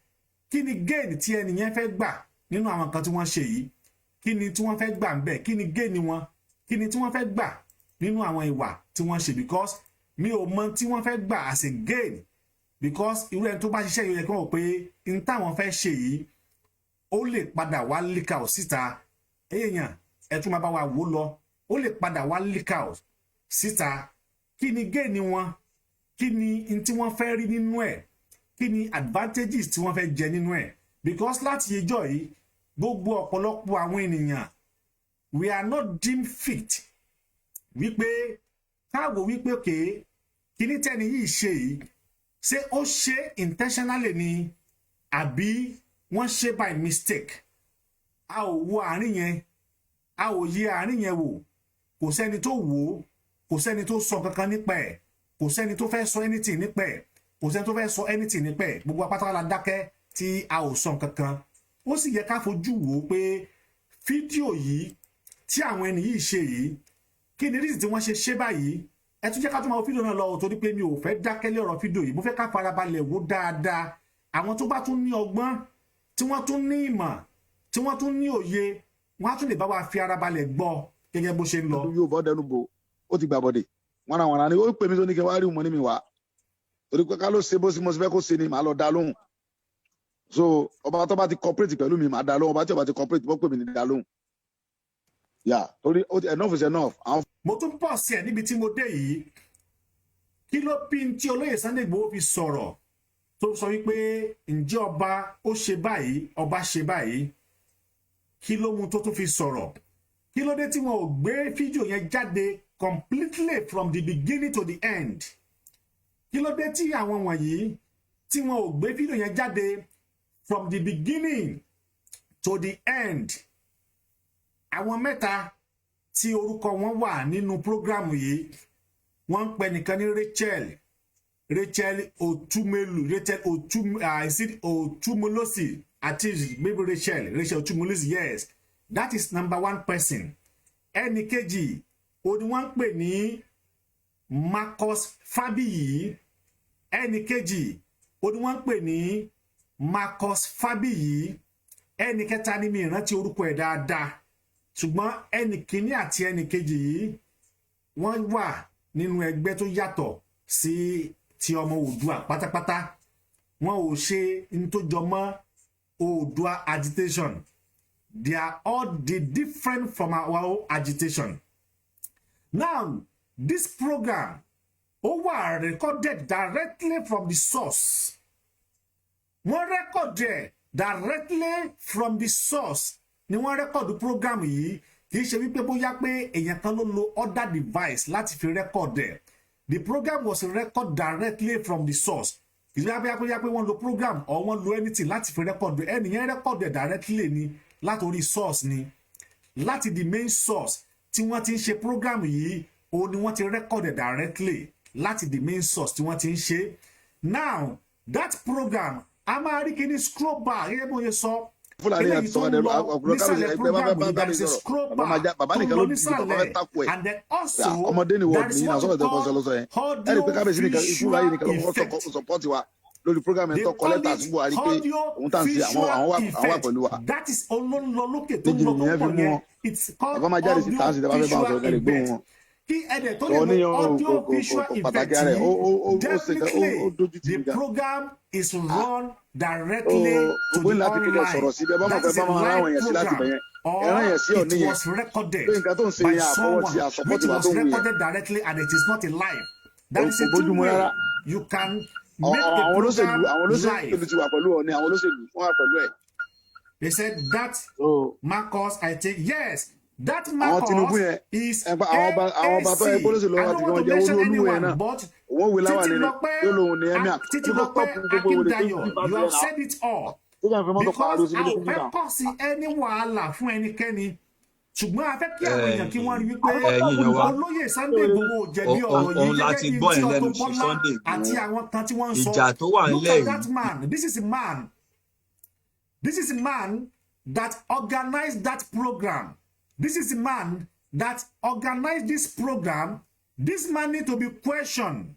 kí ni gain tí ẹni yẹn fẹ́ gbà nínú àwọn nǹkan tí wọ́n ṣe yìí, kí ni tí wọ́n fẹ́ gbà ń bẹ̀, kí ni gain wọn, kí ni tí wọ́n fẹ́ gbà nínú àwọn ìwà tí wọ́n ṣe, because mi ò mọ tí wọ́n fẹ́ gbà as a gain, because irú ẹni tó bá ṣiṣẹ́ yìí, ó yẹ kí wọ́n wò pé n táwọn fẹ́ ṣe yìí, ó lè padà wá leak out síta. Èèyàn, ẹ tún máa bá wa wò lọ. Ó lè padà wá leak out síta. Kí ni gain wọn? Kí ni n tí wọ́n fẹ́ rí nínú ẹ̀? Kí ni advantages tí wọ́n fẹ́ jẹ nínú ẹ̀? Because láti ìjọ yìí, gbogbo ọ̀pọ̀lọpọ̀ àwọn ènìyàn, we are not deemed fit wípé káàwó wípé òkè kíní tẹ́ni yìí ṣe yìí, ṣé ó ṣe intentionally ni àbí wọ́n ṣe by mistake? A ò wo àárín yẹn, a ò yẹ àárín yẹn wò. Kò sẹ́ni tó wò ó, kò sẹ́ni tó sọ kankan nípa ẹ̀, kò sẹ́ni tó fẹ́ sọ anything nípa ẹ̀, kò sẹ́ni tó fẹ́ sọ anything nípa ẹ̀. Gbogbo apáta la dákẹ́ tí a ò sọ kankan. Ó sì yẹ ká fojú wò ó pé fídíò yìí tí àwọn ẹni yìí ṣe yìí, kí ni reason tí wọ́n ṣe ṣe báyìí? Ẹ tún jẹ́ ká tún máa wo fídíò náà lọ, torí pé mi ò fẹ́ dákẹ́ lé ọ̀rọ̀ fídíò yìí. Mo fẹ́ ká farabalẹ̀ wò dáadáa. Àwọn tó bá tún ní ọgbọ́n, tí wọ́n tún ní ìmọ̀, tí wọ́n tún ní òye, wọ́n á tún lè bá wa fi ara balẹ̀ gbọ́ gẹ́gẹ́ bó ṣe ń lọ. Yóò bọ́ dẹnu bò, ó ti gbà bọ̀dẹ̀ wọn àwọn ará ni ó pè mí tó ní kí n wá rí wọn ní mi wá, torí pé ká ló ṣe bó sí mo sì fẹ́ kó ṣe ni màá lọ dá lóhùn. So ọba tó bá ti cooperate pẹ̀lú mi, màá dá lóhùn. Ọba tí ó bá ti cooperate, bó pè mí ní dá lóhùn yà, torí enough is enough. Àwọn Mo tún pọ̀ sí ẹ̀ níbi tí mo dé yìí. Kí ló bí n tí olóyè Sunday Igboho fi sọ̀rọ̀ tó sọ wípé ǹjẹ́ ọba ó ṣe báyìí, ọba ṣe báyìí? Kí ló mú tó tún fi sọ̀rọ̀? Kí ló dé tí wọn ò gbé fídíò yẹn jáde completely from the beginning to the end? Kí ló dé tí àwọn wọ̀nyí tí wọn ò gbé fídíò yẹn jáde from the beginning to the end? Àwọn mẹ́ta tí orúkọ wọn wà nínú program yìí, wọ́n ń pè nìkan ní Rachel, Rachel Otumelu, Rachel Otum, is it Otumolosi àti maybe Rachel, Rachel Otumolosi? Yes, that is number one person. Ẹnì kejì òní wọ́n ń pè ní Marcus Fabiyi. Ẹnì kejì òní wọ́n ń pè ní Marcus Fabiyi. Ẹnì kẹta ni mi ìrántí orúkọ ẹ̀ dáadáa, ṣùgbọ́n ẹnì kìíní àti ẹnì kejì yìí, wọ́n wà nínú ẹgbẹ́ tó yàtọ̀ sí ti ọmọ Oòduà pátápátá. Wọn ò ṣe ní tó jọ mọ́ Oòduà agitation. They are all the different from our own agitation. Now, this program, ó wà recorded directly from the source. Wọ́n record ẹ̀ directly from the source ni wọ́n record program yìí. Kì í ṣe wípé bóyá pé èèyàn kan ló lo other device láti fi record ẹ̀. The program was recorded directly from the source. Kì í ṣe bóyá pé wọ́n lo program or wọ́n lo anything láti fi record ẹ̀. Ẹnìyẹn record ẹ̀ directly ni látòrí source ni, láti the main source tí wọ́n ti ń ṣe program yìí, òun ni wọ́n ti record ẹ̀ directly láti the main source tí wọ́n ti ń ṣe. Now, that program, a máa rí kíní scroll bar gẹ́gẹ́ bí wọ́n ṣe sọ. Fúlàní àti sọ̀rọ̀ ọ̀pọ̀lọpọ̀ kábíyèsí ẹgbẹ́ bá bá bá mi sọ̀rọ̀, bàbá nìkan ló dìde, bàbá fẹ́ takò ẹ̀. Ọmọdé ni wọ́n ní náà sọ̀rọ̀ tó kọ́ sọ lọ́sọ yẹn. Ẹ rí i pé kábíyèsí nìkan, ikú báyìí nìkan ló kọ́ support wa lórí program yẹn, tó kọ lẹ́tà sí Buhari pé òun tà ń ṣe àwọn wà pẹ̀lú wa. That is olóńlọ lókè tó ń méjì lọ tó nìyẹn ń fi pọ̀ mú yẹn. wọn. It's called Bàbá máa jáde síta audio sí ìjọba fẹ́ bá wọn sọ̀rọ̀ kẹ́lẹ́ gbóhùn visual wọn. effect. Kí ẹ̀dẹ̀ tó lè Sọ lo níyàn audio kò kò visual kò effect pàtàkì ara ẹ̀, yìí, ó ṣe definitely ó dójú tì the mí gan. program is run directly to Gbogbo the ní láti kékeré online. sọ̀rọ̀ sí bẹ́ẹ̀ bá mọ̀ That pé is bá a máa live ráwọn èèyàn sí láti program bẹ̀yẹn ẹ̀rán or yẹn sí it òní yẹn was recorded pé nǹkan tó ń ṣe by yẹn àfọwọ́ sí someone àsọpọ́tì which wa was tó ń wù yẹn recorded directly and it is not a live. That is kò a bójúmu two-way. rárá. You can make the Àwọn olóṣèlú program àwọn olóṣèlú live. ti wà pẹ̀lú Ọọ̀ni, àwọn olóṣèlú wọ́n wà pẹ̀lú ẹ̀. They said that So, Marcus, I think, yes. That Àwọn Tinubu Marcus yẹn, is àwọn ọba tó yẹ AAC. kó lóṣèlú I lọ́wọ́ don't àti want kí to wọ́n jẹ́ mention olú olúwo yẹn anyone, náà. but Wọ́n wé láwà nínú Títílọpẹ́ yóò lòun ní emir. Títílọpẹ́ Gbogbo wèrè tó ń Akíndayọ̀, bí bá you tiẹ̀ have náà. said it all. Tó kàn fi mọ́tò pariwo Because sí a ò ilé fẹ́ náà. kọ̀ sí ẹni wàhálà fún ẹnikẹ́ni, ṣùgbọ́n a fẹ́ kí àwọn èèyàn kí wọ́n rí wípé ẹ̀yin èèyàn wa, olóyè Sunday Igboho ò jẹ̀bi ọ̀rọ̀ yìí, òun gẹ́gẹ́ láti bí gbọ́ tí yẹn Auto lẹ́nu Chief Bola Sunday àti Igboho. àwọn kan tí wọ́n ń sọ. Ìjà tó wà Look ńlẹ̀ at yìí, that man. This is a man, this is a man that organized that program. This is a man that organized this program. This man need to be questioned.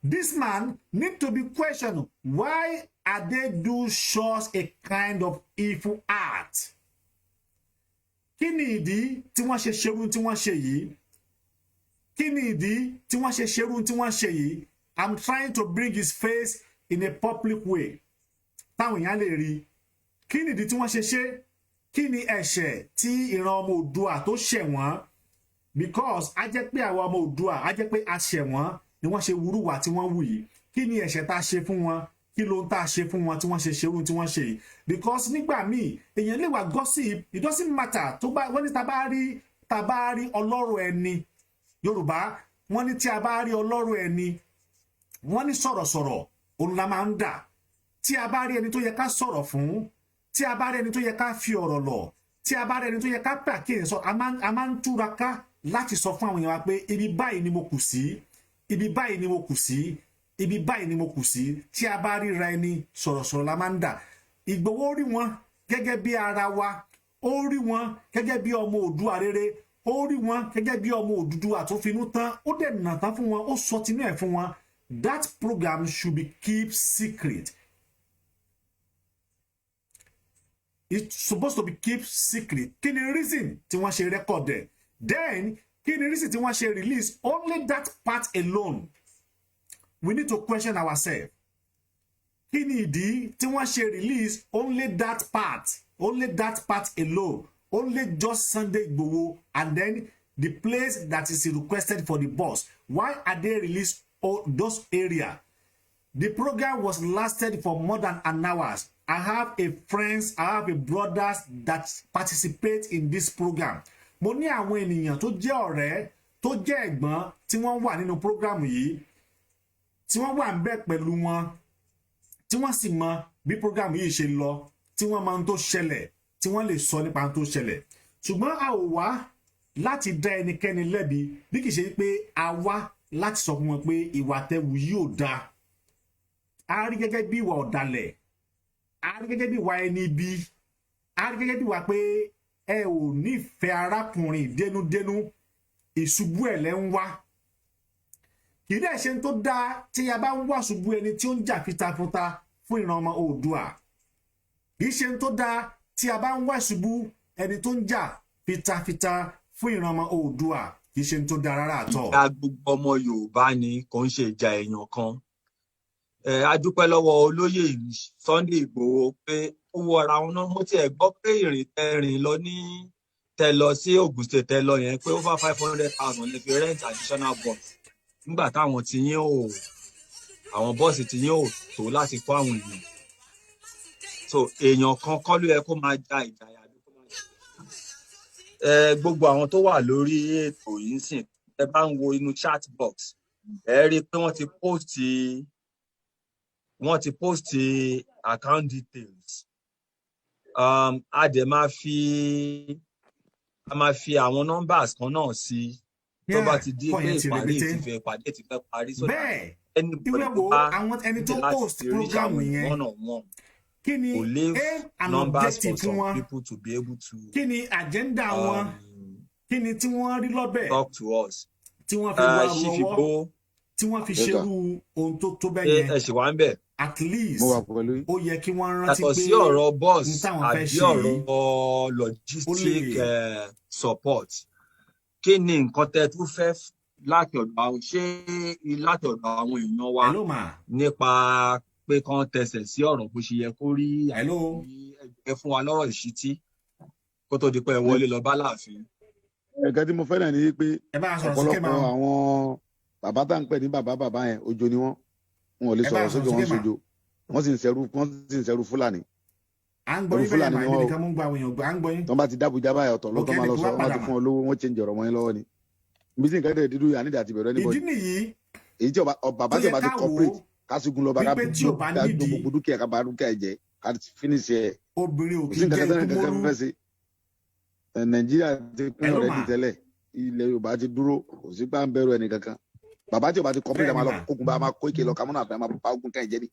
This man need to be questioned. Why are they do such a kind of evil act? Kí ni ìdí tí wọ́n ṣe ṣerú tí wọ́n ṣe yìí? Kí ni ìdí tí wọ́n ṣe ṣerú tí wọ́n ṣe yìí? I'm trying to bring his face in a public way táwọn èèyàn lè rí. Kí ni ìdí tí wọ́n ṣe ṣe? Kí ni ẹ̀ṣẹ̀ tí ìran ọmọ Oòduà tó ṣẹ̀ wọ́n? Because a jẹ́ pé àwọn ọmọ Oòduà, a jẹ́ pé a ṣẹ̀ wọ́n ni wọ́n ṣe wúrúwà tí wọ́n wù yìí. Kí ni ẹ̀ṣẹ̀ tá a ṣe fún wọn? Kí ló ń tá a ṣe fún wọn tí wọ́n ṣe ṣerú tí wọ́n ṣe yìí? Because nígbà míì, èèyàn lè wà gossip, it doesn't matter. Tó bá wọ́n ní tá a bá rí ọlọ́rọ̀ ẹni, Yorùbá wọ́n ní tí a bá rí ọlọ́rọ̀ ẹni, wọ́n ní sọ̀rọ̀sọ̀rọ̀ òun la máa ń dà. Tí a bá rí ẹni tó yẹ ká sọ̀rọ̀ fún, tí a bá rí ẹni tó yẹ ká fi ọ̀rọ̀ lọ̀, tí a bá rí ẹni tó yẹ ká pàkíyèsí sọ, a máa ń túraká láti sọ fún àwọn èèyàn wa pé ibi báyìí ni mo kù sí, ibi báyìí ni mo kù sí, ibi báyìí ni mo kù sí. Tí a bá ríra ẹni, sọ̀rọ̀sọ̀rọ̀ la máa ń dà. Ìgbòho rí wọn gẹ́gẹ́ bí ara wa, ó rí wọn gẹ́gẹ́ bí ọmọ Oòduà rere, ó rí wọn gẹ́gẹ́ bí ọmọ Odùduwà tó finú tán, ó dẹ̀ nà tán fún wọn, ó sọ tinú ẹ̀ fún wọn. That program should be keep secret. It's supposed to be keep secret. Kí ni reason tí wọ́n ṣe record ẹ̀? Then kí ni reason tí wọ́n ṣe release only that part alone? We need to question ourselves. Kí ni ìdí tí wọ́n ṣe release only that part, only that part alone, only just Sunday Igboho, and then the place that is requested for the bus? Why are they release all those area? The program was lasted for more than an hour. I have a friends, I have a brothers that participate in this program. Mo ní àwọn ènìyàn tó jẹ́ ọ̀rẹ́, tó jẹ́ ẹ̀gbọ́n, tí wọ́n wà nínú program yìí, tí wọ́n wà ń bẹ̀ pẹ̀lú wọn, tí wọ́n sì mọ bí program yìí ṣe lọ, tí wọ́n mọ ohun tó ṣẹlẹ̀, tí wọ́n lè sọ nípa ohun tó ṣẹlẹ̀. Ṣùgbọ́n a ò wá láti dá ẹnikẹ́ni lẹ́bi, bí kì í ṣe pé a wá láti sọ fún wọn pé ìwà tẹ́wù yìí ò dáa. A rí gẹ́gẹ́ bí ìwà ọ̀dàlẹ̀, a rí gẹ́gẹ́ bí ìwà ẹni bí, a rí gẹ́gẹ́ bí ìwà pé ẹ ò nífẹ̀ẹ́ arákùnrin dénúdénú, ìṣubú ẹ̀ lẹ́ ń wá. Kì í dẹ̀ ṣe tó dáa tí a bá ń wá ṣubú ẹni tí ó ń jà fitafita fún ìran ọmọ Oòduà. Kì í ṣe tó dáa tí a bá ń wá ṣubú ẹni tó ń jà fitafita fún ìran ọmọ Oòduà. Kì í ṣe tó dáa rárá àtọ̀. Ìjà gbogbo ọmọ Yorùbá ni, kò ń ṣe ìjà èèyàn kan. Ẹ a dúpẹ́ lọ́wọ́ olóyè Sunday Ìgbòho pé ó wo ara wọn náà. Mo tiẹ̀ gbọ́ pé ìrìn tẹ rìn lọ ní tẹ lọ sí Ogun State, tẹ lọ yẹn, pé over 500,000 lè fi rent additional bus nígbà táwọn ti yín ò, àwọn bọ́ọ̀sì ti yín ò tó láti kó àwọn èèyàn. So èèyàn kan kọ́ ló yẹ kó máa ja ìjà yàbí kó máa ẹ. Gbogbo àwọn tó wà lórí ètò yìí ń sìn, ẹ bá ń wo inú chat box, ẹ rí i pé wọ́n ti post account details. A dẹ̀ máa fi àwọn numbers kan náà sí tó bá ti di pé ìpàdé ti fẹ́ ìpàdé ti fẹ́ parí, so that Bẹ́ẹ̀ anybody ìwé tó wo bá àwọn ẹni tó ní láti host reach program àwọn yẹn, one on one, kí ni kò leave aim and numbers for objective some wọn? people to be able to Kí ni agenda wọn? Kí ni tí wọ́n rí lọ́bẹ̀ talk to us. tí wọ́n fi wá Chief rọwọ́, Igboho, tí wọ́n fi Yes, sir. ṣerú ohun tó tó bẹ́ẹ̀ ṣé yẹn? ẹ ṣì wà ń bẹ̀? At least Mo wà pẹ̀lú yín. ó yẹ kí wọ́n rántí Yàtọ̀ pé sí ọ̀rọ̀ bus n táwọn fẹ́ àbí ṣe ọ̀rọ̀ yìí, ó lè logistic support, kí ni nǹkan tẹ́ tún fẹ́ láti ọ̀dọ̀ àwọn, ṣé láti ọ̀dọ̀ àwọn èèyàn wa Hello, ma. nípa pé kán tẹsẹ̀ sí ọ̀rọ̀ bó ṣe yẹ kó rí, Hello. àbí ẹ fún wa lọ́rọ̀ ìṣítí kó tó di pé ẹ wọlé lọ bá láàfin? Ẹ̀ka tí mo fẹ́ náà ni pé Ẹ bá a sọ̀rọ̀ sókè ọ̀pọ̀lọpọ̀ máa. àwọn bàbá tá à ń pè ní bàbá bàbá yẹn, ojo ni wọ́n. Wọn ò lè Ẹ bá sọ̀rọ̀ a sọ̀rọ̀ sókè, sókè wọ́n mà. sojo, wọ́n sì ń ṣẹrú, wọ́n sì ń ṣẹrú Fúlàní. À ń gbọ́ Ẹrú yín bẹ́ẹ̀ Fúlàní mà, ni èmi wọ́n o. nìkan mú ń gba àwọn èèyàn gbọ́, à ń gbọ́ yín. Tí wọ́n bá ti dábùjá báyìí, ọ̀tọ̀ lọ́tọ́ Òkè máa lọ ẹnìkan sọ wá wọ́n bá padà ti mà. fún ọ lówó, wọ́n change ọ̀rọ̀ mọ́ yín lọ́wọ́ ni. Ibi tí nǹkan dẹ̀ dídú yà nídìí àti bẹ̀rù Ìdí anybody. nìyí Èyí tí ọba tó bàbá tí yẹ ọba ti ká wò ó cooperate, kásìgún lọ́ba, ká wípé tí ò bá ká nídìí, gbogbo dúkìá, ká bà dúkìá ẹ̀ jẹ́, ká finish ẹ̀. obìnrin ò Kò kì sí í nǹkan jẹ́ kan tẹ́lẹ̀ ikú kankan mólú. fẹ́ ṣe. Nàìjíríà ti pín Ẹ ló ọ̀rẹ́dì mà. tẹ́lẹ̀, ilẹ̀ Yorùbá ti dúró, kò sí pà ń bẹ̀rù ẹnì kankan. Bàbá tí ọba ti cooperate, Bẹ́ẹ̀ a ni máa lọ mà. kókun bá a máa kó ìkè lọ kámúnà àfẹ́, a máa pa ogun ká ẹ̀jẹ̀ ni.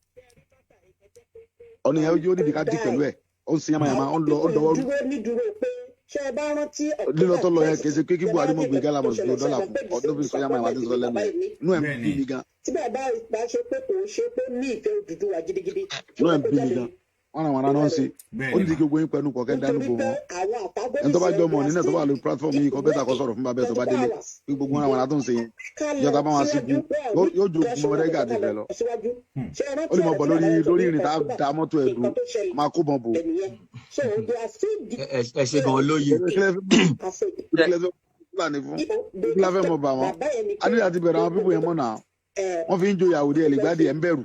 Ọ̀nà yẹn ó nídìí ká dì pẹ̀lú ẹ̀, ó ń sin yamayama, ó ń lọ, ó ń dọwọ́ rú. Lílọ tó lọ yẹn kì í ṣe pé kí Buhari mọ̀ gbé gálà mọ̀ gbé dọ́là fún ọdún fi sọ yamayama tí ń sọ lẹ́nu yẹn. Inú ẹ̀ ń Bẹ́ẹ̀ bí ni. mi gan, inú ẹ̀ ń bí mi gan. Wọ́n ràn wọ́n rán náà ṣe. Bẹ́ẹ̀ Ó ni nídìí mà. kí gbogbo yín pẹnu kọ̀ọ̀kẹ́ dánú bò wọ́n. Ẹni tó bá jọ mọ̀ nínú ẹ̀ tó bá lórí platform yìí kọ́ bẹ́tà kọ́ sọ̀rọ̀ fún bàbá ẹ̀ tó bá délé pé gbogbo wọn àwọn tó ń ṣe yẹn, ìjọba bá wọn sígun yóò ju ogun ọmọdé gàdí rẹ lọ. Ó lè mọ bọ̀ lórí ìrìn tá a da mọ́tò ẹ̀ dùn, máa kó bọ̀n bò. Ẹ ṣe gan olóye. Kílẹ̀ fẹ́ Fúlàní fún kílẹ̀ fẹ́ mọ̀ bà wọ́n. Adé àti bẹ̀rẹ̀ àwọn pípò yẹn mọ̀ náà, wọ́n fi ń joyè àwòdì ẹ̀ lè gbádìí ẹ̀ ń bẹ̀rù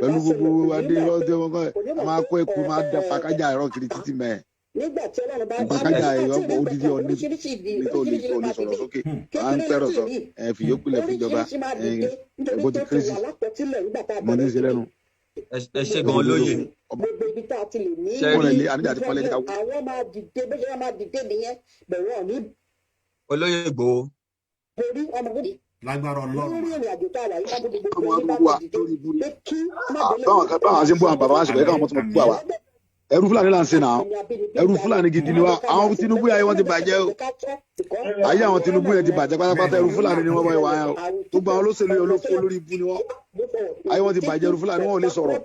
pẹ̀lú gbogbo adé lọ́dẹ wọn kọ́ ẹ̀ máa kó ẹkú máa da pàkájà ẹ̀rọ kiri títí mẹ́ẹ̀ pàkájà ẹ̀rọ odidi ọ̀ní ní tó lè sọ̀rọ̀ sókè à ń pẹ̀rọ̀ sọ ẹ̀ fi yókù lẹ̀ fúnjọba ẹ̀ ẹ̀kọ́ ti kérésì mọ̀ ní í ṣe lẹ́nu. Ẹ ṣe gan olóye. Ọba Ṣe wọn rí rẹ̀ lé àníjà àti pọ́nlẹ́ ní ká olóyè Ìgbòho. Lágbára Ọlọ́run mà. ọmọ arúgbó wa lórí ibú ni. Báwọn kan báwọn ṣe ń bú àwọn bàbá wa ṣùgbọ́n káwọn mọ́tò mọ́ bú àwa. Ẹrú Fúlàní là ń ṣe náà, ẹrú Fúlàní gidi ni wa. Àwọn Tinubu yẹn wọ́n ti bàjẹ́ o, ayé àwọn Tinubu yẹn ti bàjẹ́ pátápátá. Ẹrú Fúlàní ni wọ́n bá wà yẹn o. Gbogbo àwọn olóṣèlú yẹn olófó lórí ibú ni wọ́n. Ayé wọn ti bàjẹ́, ẹrú Fúlàní, wọn ò lè sọ̀rọ̀,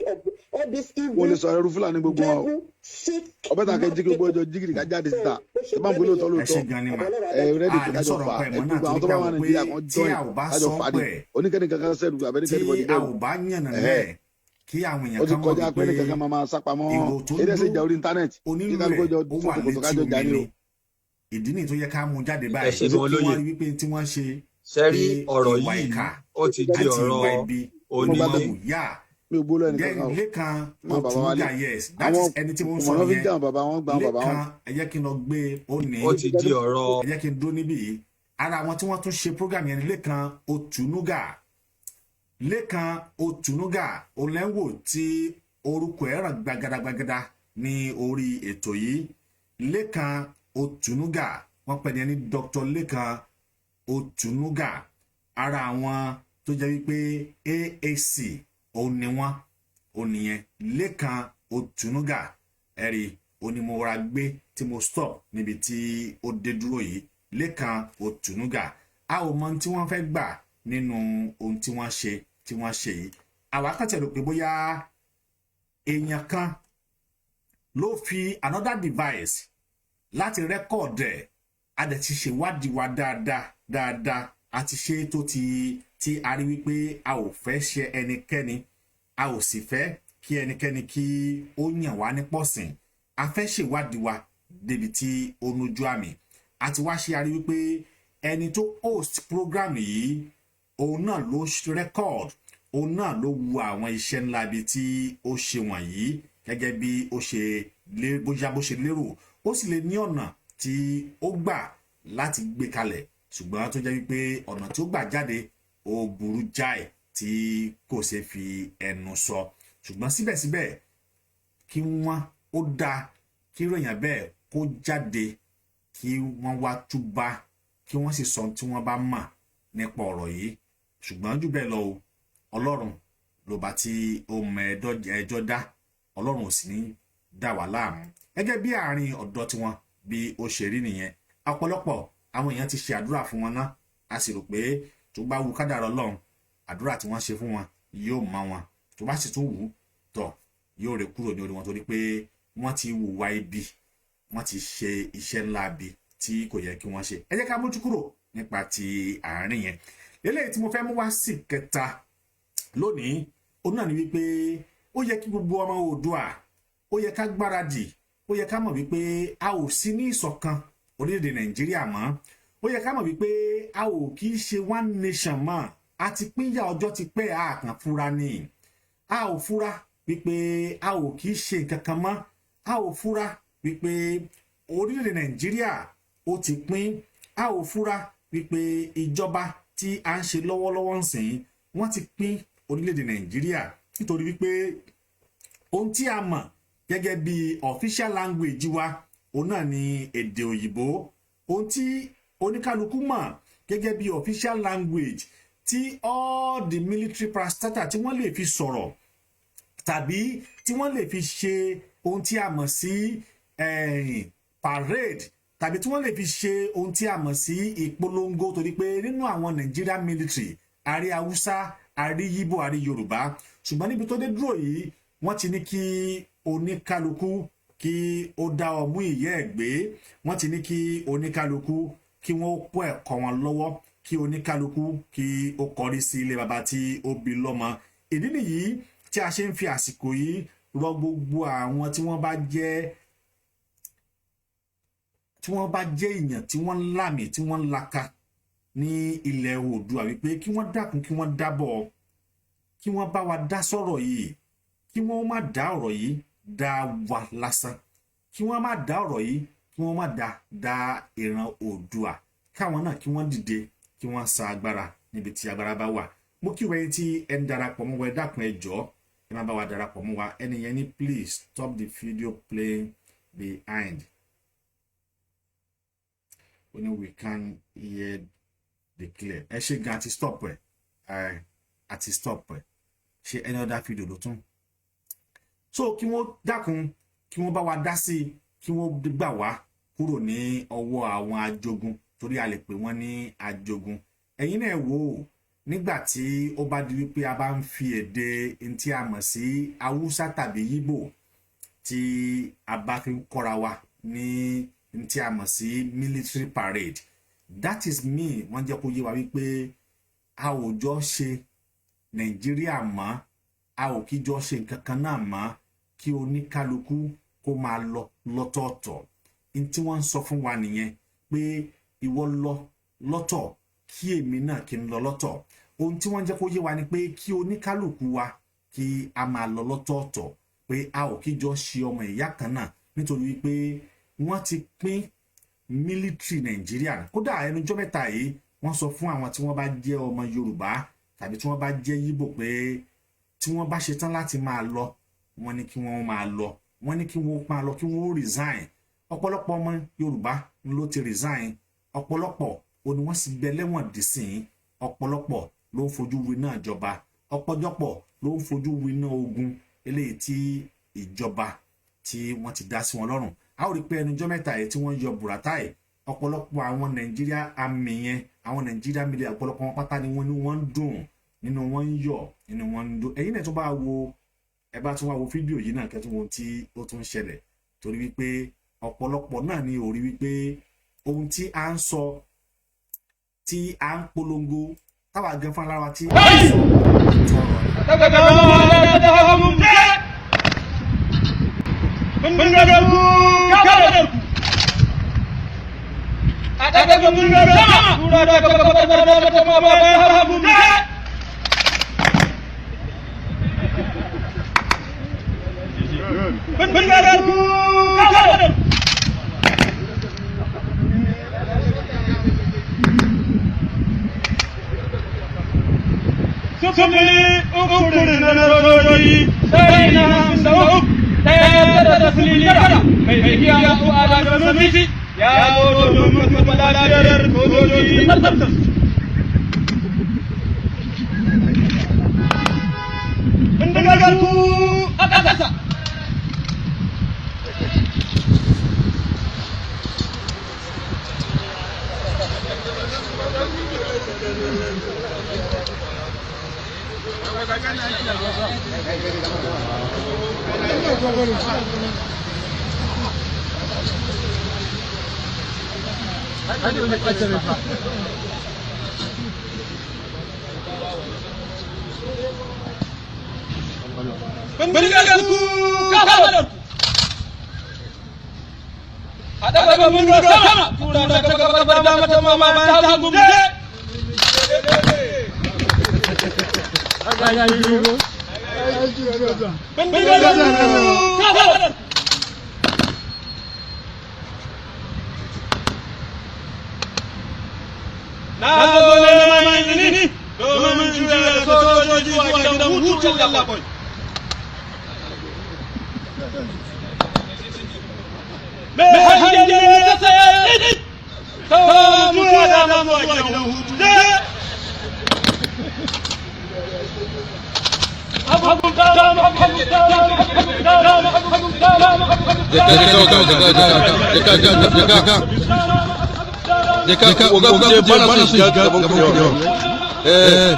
wọn ò lè sọ̀rọ̀. Ẹrú Fúlàní gbogbo wọn o. Ọbẹ̀ tà kẹ́ jí gbogbo ọjọ́ jígìrì ká jáde síta ẹ bá ń bọ́ lóòótọ́ Ẹ lóòótọ́ ṣe gan ni mà. Ẹ rẹ́dì A pé ní kájọ sọ̀rọ̀ fà pa ẹ ẹ̀mọ́ náà gbogbo àwọn torí tó pé bá a wà wò pé Nàìjíríà kan tí join a ò bá kájọ sọ fà ni pẹ̀ oníkẹ́ni kankan sẹ́rù tí àbẹ́nikẹ́ni bọ́dí a bẹ̀rù ò bá yànnà ẹ̀hẹ́ lẹ̀ kí àwọn èèyàn ó ti kan mọ̀ kọjá pé wípé nìkan kan máa máa sápamọ́ èrò tó ń eré ẹsẹ̀ dún ìjà orí íńtánẹ́ẹ̀tì kí onílù kálukú ẹ̀ jọ ó wà fòkòtò létí kájọ omi jà ní ni. o. Ìdí nìyí tó yẹ ká mú jáde Ẹ báyìí ṣe gan kí wọ́n olóye. rí wípé tí wọ́n ṣe Ṣe pé rí ọ̀rọ̀ ìwà yìí, ìkà ó ti di àti ìwà ọ̀rọ̀ ibi Mo oní bá ni wọ́n wù yá. Mi ò gbóló ẹnì Then kankan o. Lékan Má bàbá wa lé Òtúnúgà, yes, that àwọn is ẹni tí mo ń sọ kùmọ̀nà fi ń nìyẹn. jà àwọn bàbá wọn, gba àwọn bàbá Lékan, wọn. ẹ jẹ́ kí n lọ gbé ó ní Ó ti di ọ̀rọ̀ ẹ jẹ́ kí n dúró níbí yìí. Ara àwọn tí wọ́n tún ṣe program yẹn ni Lékan Òtúnúgà. Lékan Òtúnúgà olẹ́wò tí orúkọ ẹ̀ ràn gbagadagbagada ní orí ètò yìí. Lékan Òtúnúgà, wọ́n pè ní ẹni Dr. Lékan Òtúnúgà. Ara àwọn tó jẹ́ wípé AAC òun ni wọ́n, òun nìyẹn Lékan Òtúnúgà. Ẹ̀rí onímọ̀ra gbé tí mo stop níbi tí ó dé dúró yìí. Lékan Òtúnúgà, a ò mọ ohun tí wọ́n fẹ́ gbà nínú ohun tí wọ́n ṣe yìí. Àwa kàn tẹ̀lé pé bóyá èèyàn kan ló fi another device láti record ẹ̀. A dẹ̀ ti ṣèwádìí wa dáadáa dáadáa, a ti ṣe tó ti tí a rí wípé a ò fẹ́ ṣe ẹnikẹ́ni, a ò sì fẹ́ kí ẹnikẹ́ni kí ó yàn wá ní pọ̀sìn. A fẹ́ ṣèwádìí wa débi tí ó nójú àmì a ti wá ṣe. A rí wípé ẹni tó host program yìí, òun náà ló record, òun náà ló wu àwọn iṣẹ́ ńlá ibi tí ó ṣe wọ̀nyí gẹ́gẹ́ bí ó ṣe lé bóyá bó ṣe lérò. Ó sì lè ní ọ̀nà tí ó gbà láti gbé kalẹ̀, ṣùgbọ́n tó jẹ́ wípé ọ̀nà tí ó gbà jáde ó burú jáì tí kò ṣeé fi ẹnu sọ. Ṣùgbọ́n síbẹ̀síbẹ̀, kí wọ́n ó dáa kí ròyìn bẹ́ẹ̀ kó jáde, kí wọ́n wá túbá, kí wọ́n sì sọ ohun tí wọ́n bá mọ̀ nípa ọ̀rọ̀ yìí. Ṣùgbọ́n jù bẹ́ẹ̀ lọ o, Ọlọ́run ló bá tí ó mọ ẹjọ́ dá, Ọlọ́run ò sì ní dá wà láàmú. Gẹ́gẹ́ bí àárín ọ̀dọ́ tiwọn bí ó ṣe rí nìyẹn. Ọ̀pọ̀lọpọ̀ àwọn èèyàn ti ṣe àdúrà fún wọn ná. A sì rò pé tó bá wu kádàrá Ọlọ́run, àdúrà tí wọ́n ṣe fún wọn yóò mọ wọn, tó bá sì tún wù ú tọ̀ yóò rè kúrò ní orí wọn, torí pé wọ́n ti hùwà ibi, wọ́n ti ṣe iṣẹ́ ńlá ibi tí kò yẹ kí wọ́n ṣe. Ẹ jẹ́ ká mójú kúrò nípa ti àárín yẹn. Eléyìí tí mo fẹ́ mú wá sí kẹta lónìí, òun náà ni wípé ó yẹ kí gbogbo ọmọ Oòduà, ó yẹ ká gbáradì, ó yẹ ká mọ̀ wípé a ò sí ní ìṣọ̀kan orílẹ̀-èdè Nàìjíríà mọ́. Ó yẹ ká mọ̀ wípé a ò kì í ṣe one nation mọ́. A ti pínyà ọjọ́ ti pẹ́, a kàn fura ni, a ò fura wípé a ò kì í ṣe nǹkan kan mọ́. A ò fura wípé orílẹ̀-èdè Nàìjíríà ó ti pín. A ò fura wípé ìjọba tí a ń ṣe lọ́wọ́lọ́wọ́ ń sìn, wọ́n ti pín orílẹ̀-èdè Nàìjíríà, nítorí wípé ohun tí a mọ̀ gẹ́gẹ́ bí official language wa, òun náà ni èdè òyìnbó. Ohun tí oníkálukú mọ̀ gẹ́gẹ́ bí official language tí all the military parastatal tí wọ́n lè fi sọ̀rọ̀ tàbí tí wọ́n lè fi ṣe ohun tí a mọ̀ sí parade tàbí tí wọ́n lè fi ṣe ohun tí a mọ̀ sí ìpolongo, torí pé nínú àwọn Nigerian military, a rí Haúsá, a rí Yíbò, a rí Yorùbá. Ṣùgbọ́n níbi tó dé dúró yìí, wọ́n ti ní kí oníkálukú kí ó dá ọmú ìyẹ́ ẹ̀ gbé. Wọ́n ti ní kí oníkálukú kí wọ́n kó ẹ̀kọ́ wọn lọ́wọ́, kí oníkálukú kí ó kọrí sí ilé baba tí ó bí lọ́mọ. Ìdí nìyí tí a ṣe ń fi àsìkò yìí rọ gbogbo àwọn tí wọ́n bá jẹ́ èèyàn tí wọ́n ń lámì, tí wọ́n ń laka ní ilẹ̀ Oòduà, wípé kí wọ́n dákun, kí wọ́n dábọ̀, kí wọ́n bá wa dá sọ̀rọ̀ yìí, kí wọ́n má dá ọ̀rọ̀ yìí dá wa lásán, kí wọ́n má dá ọ̀rọ̀ yìí, kí wọ́n má dá dá ìran Oòduà, káwọn náà kí wọ́n dìde, kí wọ́n sa agbára níbi tí agbára bá wà. Mo kí wẹ́yìn tí ẹ ń darapọ̀ mọ́ wa. Ẹ dákun, ẹ jọ̀ọ́, ẹ má bá wa darapọ̀ mọ́ wa. Ẹni yẹn ní, "Please stop the video playing behind." Ó ní, "We can hear the clear." Ẹ ṣe gan, àti stop ẹ, àti stop ẹ. Ṣe any other video ló tún? So kí wọ́n dákun, kí wọ́n bá wa dá sí i, kí wọ́n gbà wá kúrò ní ọwọ́ àwọn ajogun, torí a lè pè wọ́n ní ajogun. Ẹ̀yin náà wò ó, nígbà tí ó bá di wípé a bá ń fi èdè tí a mọ̀ sí Haúsá tàbí Yíbò tí a bá fi ń kọ́ra wa ní tí a mọ̀ sí military parade, that is me. Wọ́n jẹ́ kó yé wa wípé a ò jọ ṣe Nàìjíríà mọ́, a ò kí jọ ṣe nǹkan kan náà mọ́, kí oníkálukú kó máa lọ lọ́tọ̀ọ̀tọ̀. N tí wọ́n ń sọ fún wa nìyẹn pé ìwọ lọ lọ́tọ̀, kí èmi náà kí n lọ lọ́tọ̀. Ohun tí wọ́n jẹ́ kó yé wa ni pé kí oníkálukú wa kí a máa lọ lọ́tọ̀ọ̀tọ̀, pé a ò kí jọ ṣe ọmọ ìyá kan náà, nítorí wípé wọ́n ti pín military Nàìjíríà. Kódà ẹnujọ́ mẹ́ta yìí, wọ́n sọ fún àwọn tí wọ́n bá jẹ́ ọmọ Yorùbá tàbí tí wọ́n bá jẹ́ Yíbò pé tí wọ́n bá ṣetán láti máa lọ, wọ́n ní kí wọ́n máa lọ, wọ́n ní kí wọ́n máa lọ, kí wọ́n resign. Ọ̀pọ̀lọpọ̀ ọmọ Yorùbá ló ti resign, ọ̀pọ̀lọpọ̀ ó ní wọ́n sì gbẹ lẹ́wọ̀n dìsìn, ọ̀pọ̀lọpọ̀ ló ń fojú winá ìjọba, ọ̀pọ̀lọpọ̀ ló ń fojú winá ogun eléyìí tí ìjọba tí wọ́n ti dá sí wọn lọ́rùn. A ó rí i pé ẹnujọ́ mẹ́ta yìí tí wọ́n yọ Buratai, ọ̀pọ̀lọpọ̀ àwọn Nàìjíríà army yẹn, àwọn Nàìjíríà military, ọ̀pọ̀lọpọ̀ wọn pátá ni wọ́n ní wọ́n ń dùn nínú, wọn ń yọ̀ nínú, wọn ń dùn. Ẹ̀yin náà tún bá wo, ẹ bá tún wá wo fídíò yìí náà, kẹ́tún ohun tí ó tún ń ṣẹlẹ̀, torí wípé ọ̀pọ̀lọpọ̀ náà ni ò rí wípé ohun tí a ń sọ, tí a ń polongo, táwa gan fún alára wa tí a ń sọ tọrọ ni. Bindigar ku kafadarku. A ɗaga bindigar sama, tura ta gaba ta dama ta bayan hagu. Bindigar ku kafadarku. 03 rundunar sojoji 153 1909 mai giya su a Sanusi ya zo domin duba lafiyar sojoji da tsaftar. Bindigar ku a ƙasa. Bindigar ku kafadarku. A ɗaga bindigar sama, tura ta gaba ta dama ta bayan ta hagu. Bindigar ku kafadarku. Na zo neman izini domin juya da sojoji zuwa gidan hutu, yallaɓai. Mai hangen nesa ya yi ta juya dama zuwa gidan hutu. Dama, hagu dama, hagu dama. Je ka, oga, ku je, bana son shiga gaban ku yau. Eh.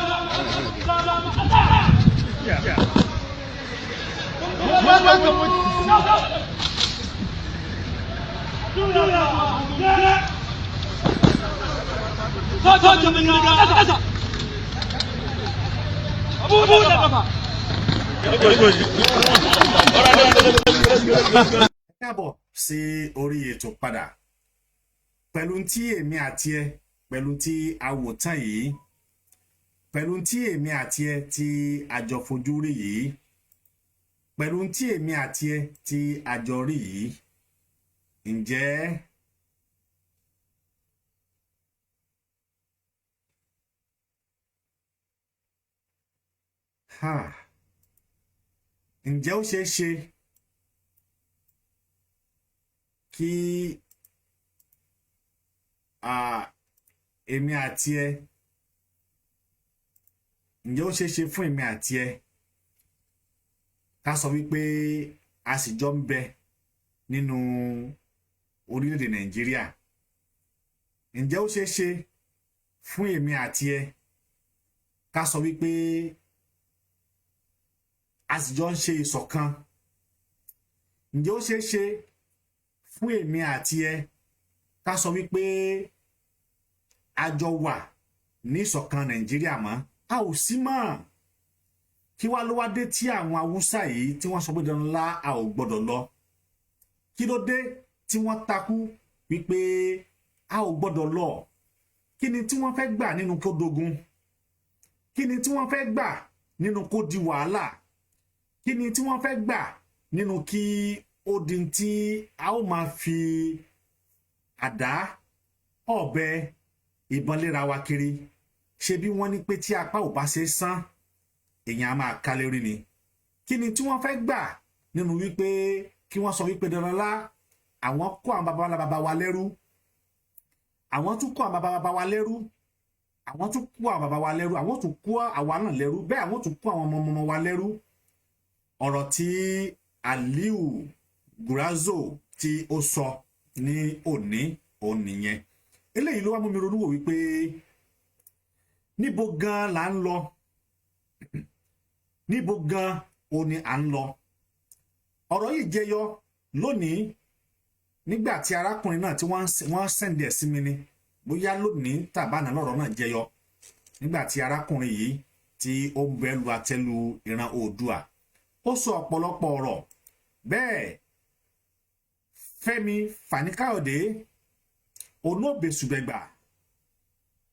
Sojan bindiga ƙasa! Abu da kafa! Káàbọ̀ sí orí ètò padà. Pẹ̀lú tí èmi àti ẹ, pẹ̀lú tí a wò tán yìí, pẹ̀lú tí èmi àti ẹ tí a jọ fojú rí yìí, pẹ̀lú tí èmi àti ẹ tí a jọ rí yìí, ǹjẹ́ ha ǹjẹ́ ó ṣeé ṣe kí èmi àti ẹ, ǹjẹ́ ó ṣeé ṣe fún èmi àti ẹ ká sọ wípé a sì jọ ń bẹ nínú orílẹ̀-èdè Nàìjíríà? Ǹjẹ́ ó ṣeé ṣe fún èmi àti ẹ ká sọ wípé a sì jọ ń ṣe ìṣọ̀kan? Ǹjẹ́ ó ṣeé ṣe fún èmi àti ẹ ká sọ wípé a jọ wà ní ìṣọ̀kan Nàìjíríà mọ́? A ò sí mọ́. Kí wá ló wá dé tí àwọn Haúsá yìí tí wọ́n sọ pé dandan lá a ò gbọ́dọ̀ lọ? Kí ló dé tí wọ́n takú wípé a ò gbọ́dọ̀ lọ? Kí ni tí wọ́n fẹ́ gbà nínú kó dogun? Kí ni tí wọ́n fẹ́ gbà nínú kó di wàhálà? Kí ni tí wọ́n fẹ́ gbà nínú kí ó di tí a ó máa fi àdá, ọ̀bẹ, ìbọn léra wa kiri? Ṣe bí wọ́n ní pé tí apá ò bá ṣe é sán, èèyàn á máa ká lérí ni. Kí ni tí wọ́n fẹ́ gbà nínú wípé kí wọ́n sọ wípé dandan lá àwọn kó àwọn baba ńlá baba wa lẹ́rú, àwọn tún kó àwọn baba baba wa lẹ́rú, àwọn tún kó àwọn baba wa lẹ́rú, àwọn tún kó àwa náà lẹ́rú, bẹ́ẹ̀ àwọn tún kó àwọn ọmọ ọmọ wa lẹ́rú? Ọ̀rọ̀ tí Aliu Gurazo tí ó sọ ní òní òun nìyẹn. Eléyìí ló wá mú mi ronú wò wípé níbo gan là ń lọ, níbo gan òun ni à ń lọ. Ọ̀rọ̀ yìí jẹyọ lónìí nígbà tí arákùnrin náà tí wọ́n send ẹ̀ sí mi ni, bóyá lónìí tàbánà lọ́rọ̀ náà jẹyọ nígbà tí arákùnrin yìí tí ó ń bẹ́ lu àtẹ́lu ìran Oòduà. Ó sọ ọ̀pọ̀lọpọ̀ ọ̀rọ̀ bẹ́ẹ̀. Fẹ́mi Fani-Káyọ̀dé onóbesùbẹ̀gbà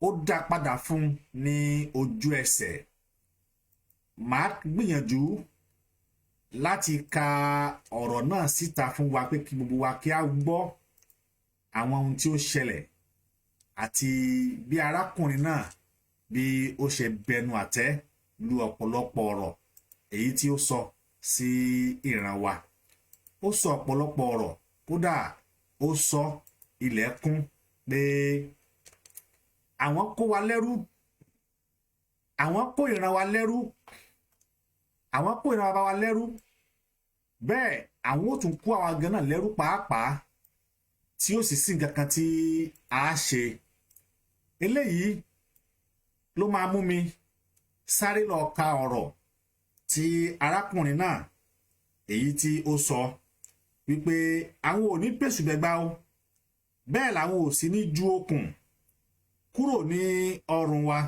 ó dá padà fún ní ojú ẹsẹ̀. Màá gbìyànjú láti ka ọ̀rọ̀ náà síta fún wa pé kí gbogbo wa kí á gbọ́ àwọn ohun tí ó ṣẹlẹ̀ àti bí arákùnrin náà bí ó ṣe bẹnu àtẹ́ lu ọ̀pọ̀lọpọ̀ ọ̀rọ̀ èyí tí ó sọ sí ìran wa. Ó sọ ọ̀pọ̀lọpọ̀ ọ̀rọ̀, kódà ó sọ ilẹ̀kùn pé àwọn kó wa lẹ́rú, àwọn kó ìran wa lẹ́rú, àwọn kó ìran bàbá wa lẹ́rú, bẹ́ẹ̀ àwọn ò tún kó àwa gan náà lẹ́rú pàápàá, tí ó sì sí nǹkan kan tí a ṣe. Eléyìí ló máa mú mi sáré lọ ka ọ̀rọ̀ tí arákùnrin náà èyí tí ó sọ wípé àwọn ò ní pèsùbẹ̀gbà o, bẹ́ẹ̀ làwọn ò sì ní ju okùn kúrò ní ọrùn wa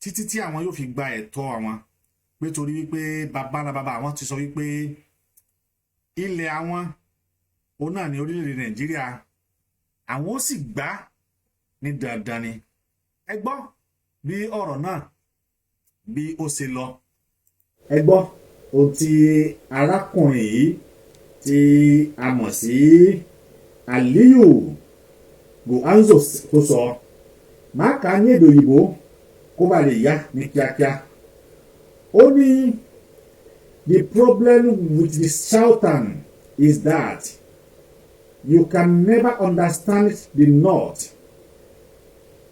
títí tí àwọn yóò fi gba ẹ̀tọ́ àwọn, pé torí wípé bàbá ńlá bàbá àwọn ti sọ wípé ilẹ̀ àwọn òun náà ní orílẹ̀-èdè Nàìjíríà, àwọn ó sì gbà ní dandan ni. Ẹ gbọ́ bí ọ̀rọ̀ náà bí ó ṣe lọ. Ẹ gbọ́ ohun tí arákùnrin yìí tí a mọ̀ sí Aliyu Goanzo tó sọ. Màá kà á ní èdè òyìnbó kó ba lè yá ní kíákíá. Ó ní, "The problem with the Southern is that you can never understand the North.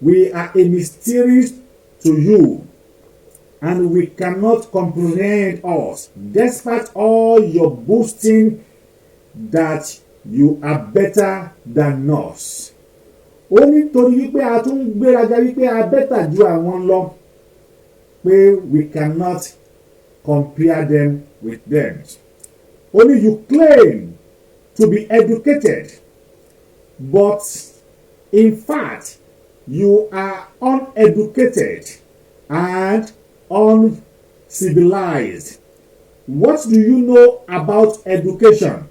We are a mystery to you and we cannot comprehend us, despite all your boasting that you are better than us." Ó ní torí wípé a tún ń gbéraga wípé a better ju àwọn lọ, pé we cannot compare them with them. Ó ní, "You claim to be educated, but in fact you are uneducated and uncivilized. What do you know about education,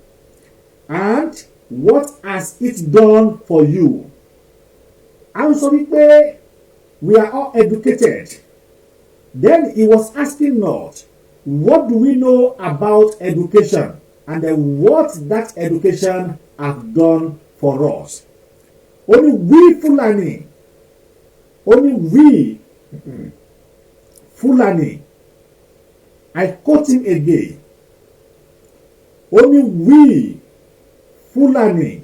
and what has it done for you?" À ń sọ wípé we are all educated. Then he was asking us, what do we know about education and then what that education have done for us? Ó ní we Fulani, ó ní we Fulani, I quote him again, ó ní we Fulani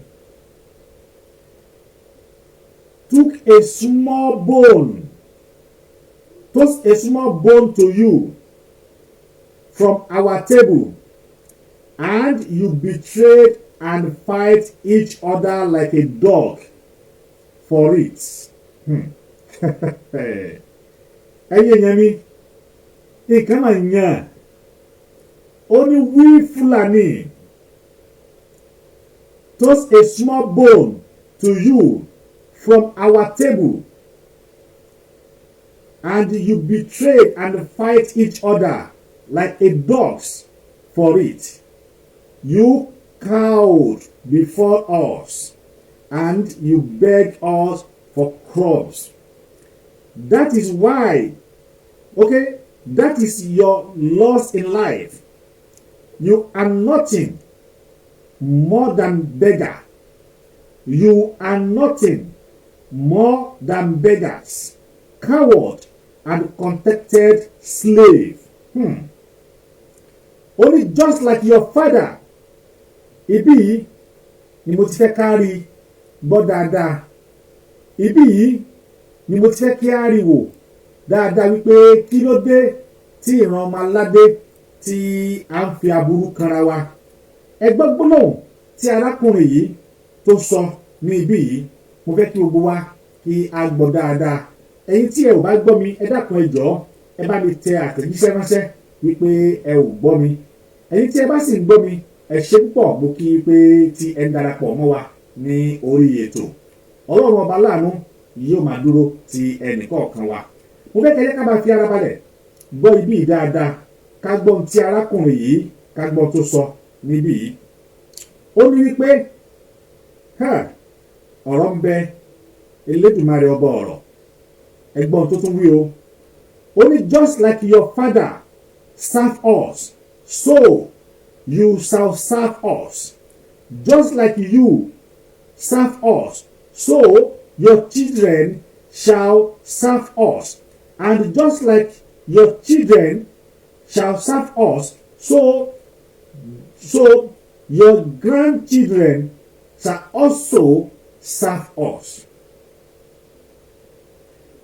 took a small bone, took a small bone to you from our table, and you betrayed and fight each other like a dog for it." Ẹ̀yin èèyàn mi, nǹkan máa yàn. Ó ní we Fulani toss a small bone to you from our table, and you betrayed and fight each other like a dogs for it. You cowed before us and you beg us for crumbs. That is why, okay, that is your loss in life. You are nothing more than beggar. You are nothing more than beggars, coward and contented slave. Only just like your father. Ibí yìí ni mo ti fẹ́ ká rí gbọ́ dáadáa. Ibí yìí ni mo ti fẹ́ kí á rí wò dáadáa wípé kí ló dé tí ìran ọmọ aládé tí a ń fi aburú kanra wa. Ẹ gbọ́ gbólóhùn tí arákùnrin yìí tó sọ ní ibí yìí. Mo fẹ́ kí gbogbo wa kí a gbọ́ dáadáa. Ẹ̀yin tí ẹ ò bá gbọ́ mi, ẹ dákun, ẹ jọ̀ọ́, ẹ bá mi tẹ àtẹ̀jíṣẹ́ ránṣẹ́ wípé ẹ ò gbọ́ mi. Ẹ̀yin tí ẹ bá sì ń gbọ́ mi, ẹ ṣé púpọ̀. Mo kí i pé tí ẹ ń darapọ̀ mọ́ wa ní orí ètò. Ọlọ́run ọba láàánú yóò máa dúró ti ẹnìkọ̀ọ̀kan wa. Mo fẹ́ kẹ́lẹ́ ká máa fi ara balẹ̀ gbọ́ ibí yìí dáadáa, ká gbọ́ ohun tí arákùnrin yìí, ká gbọ́ tó sọ níbí yìí. Ó ní wípé ọ̀rọ̀ ń bẹ, Elédùmarè ọba ọ̀rọ̀. Ẹgbọ́n tó tún wí o. Ó ní, "Just like your father serve us, so you shall serve us. Just like you serve us, so your children shall serve us. And just like your children shall serve us, so your grandchildren shall also serve us."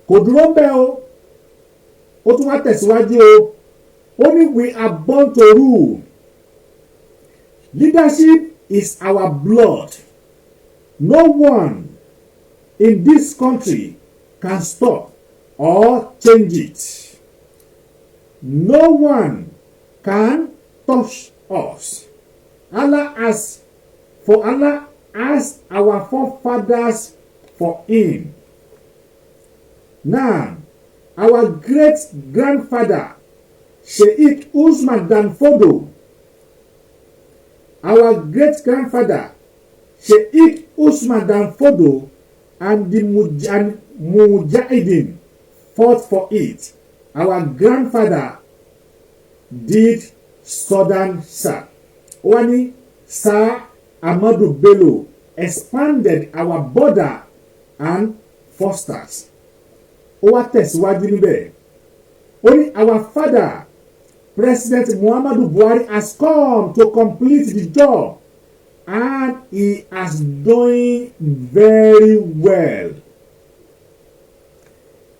Kò dúró bẹ́ẹ̀ o, ó tún wá tẹ̀síwájú o. Ó ní, "We are born to rule. Leadership is our blood. No one in this country can stop or change it. No one can touch us. Allah has for Allah asked our forefathers for him. Now, our great grandfather, Sheikh Usman Dan Fodio, our great grandfather, Sheikh Usman Dan Fodio, and the Mujahideen fought for it. Our grandfather did Southern Sir. Wani Sir Ahmadu Bello expanded our border and fosters." Ó wá tẹ̀síwájú níbẹ̀. Ó ní, "Our father, President Muhammadu Buhari, has come to complete the job and he has doing very well."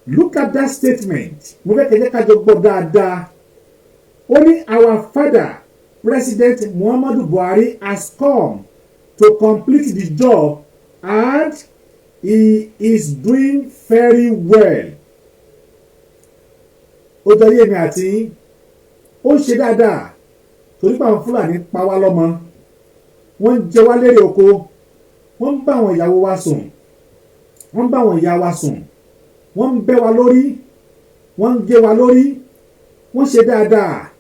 Look at that statement. Mo fẹ́ kẹ́ jẹ́ ká jọ gbọ́ dáadáa. Ó ní, "Our father, President Muhammadu Buhari, has come to complete the job and he is doing very well." Ó jọ yé mi àti yín. Ó ń ṣe dáadáa torí pé àwọn Fúlàní pa wá lọ́mọ, wọ́n ń jẹ wá lérè oko, wọ́n ń bá àwọn ìyàwó wa sùn, wọ́n ń bá àwọn ìyá wa sùn, wọ́n ń bẹ́ wa lórí, wọ́n ń gé wa lórí. Wọ́n ṣe dáadáa,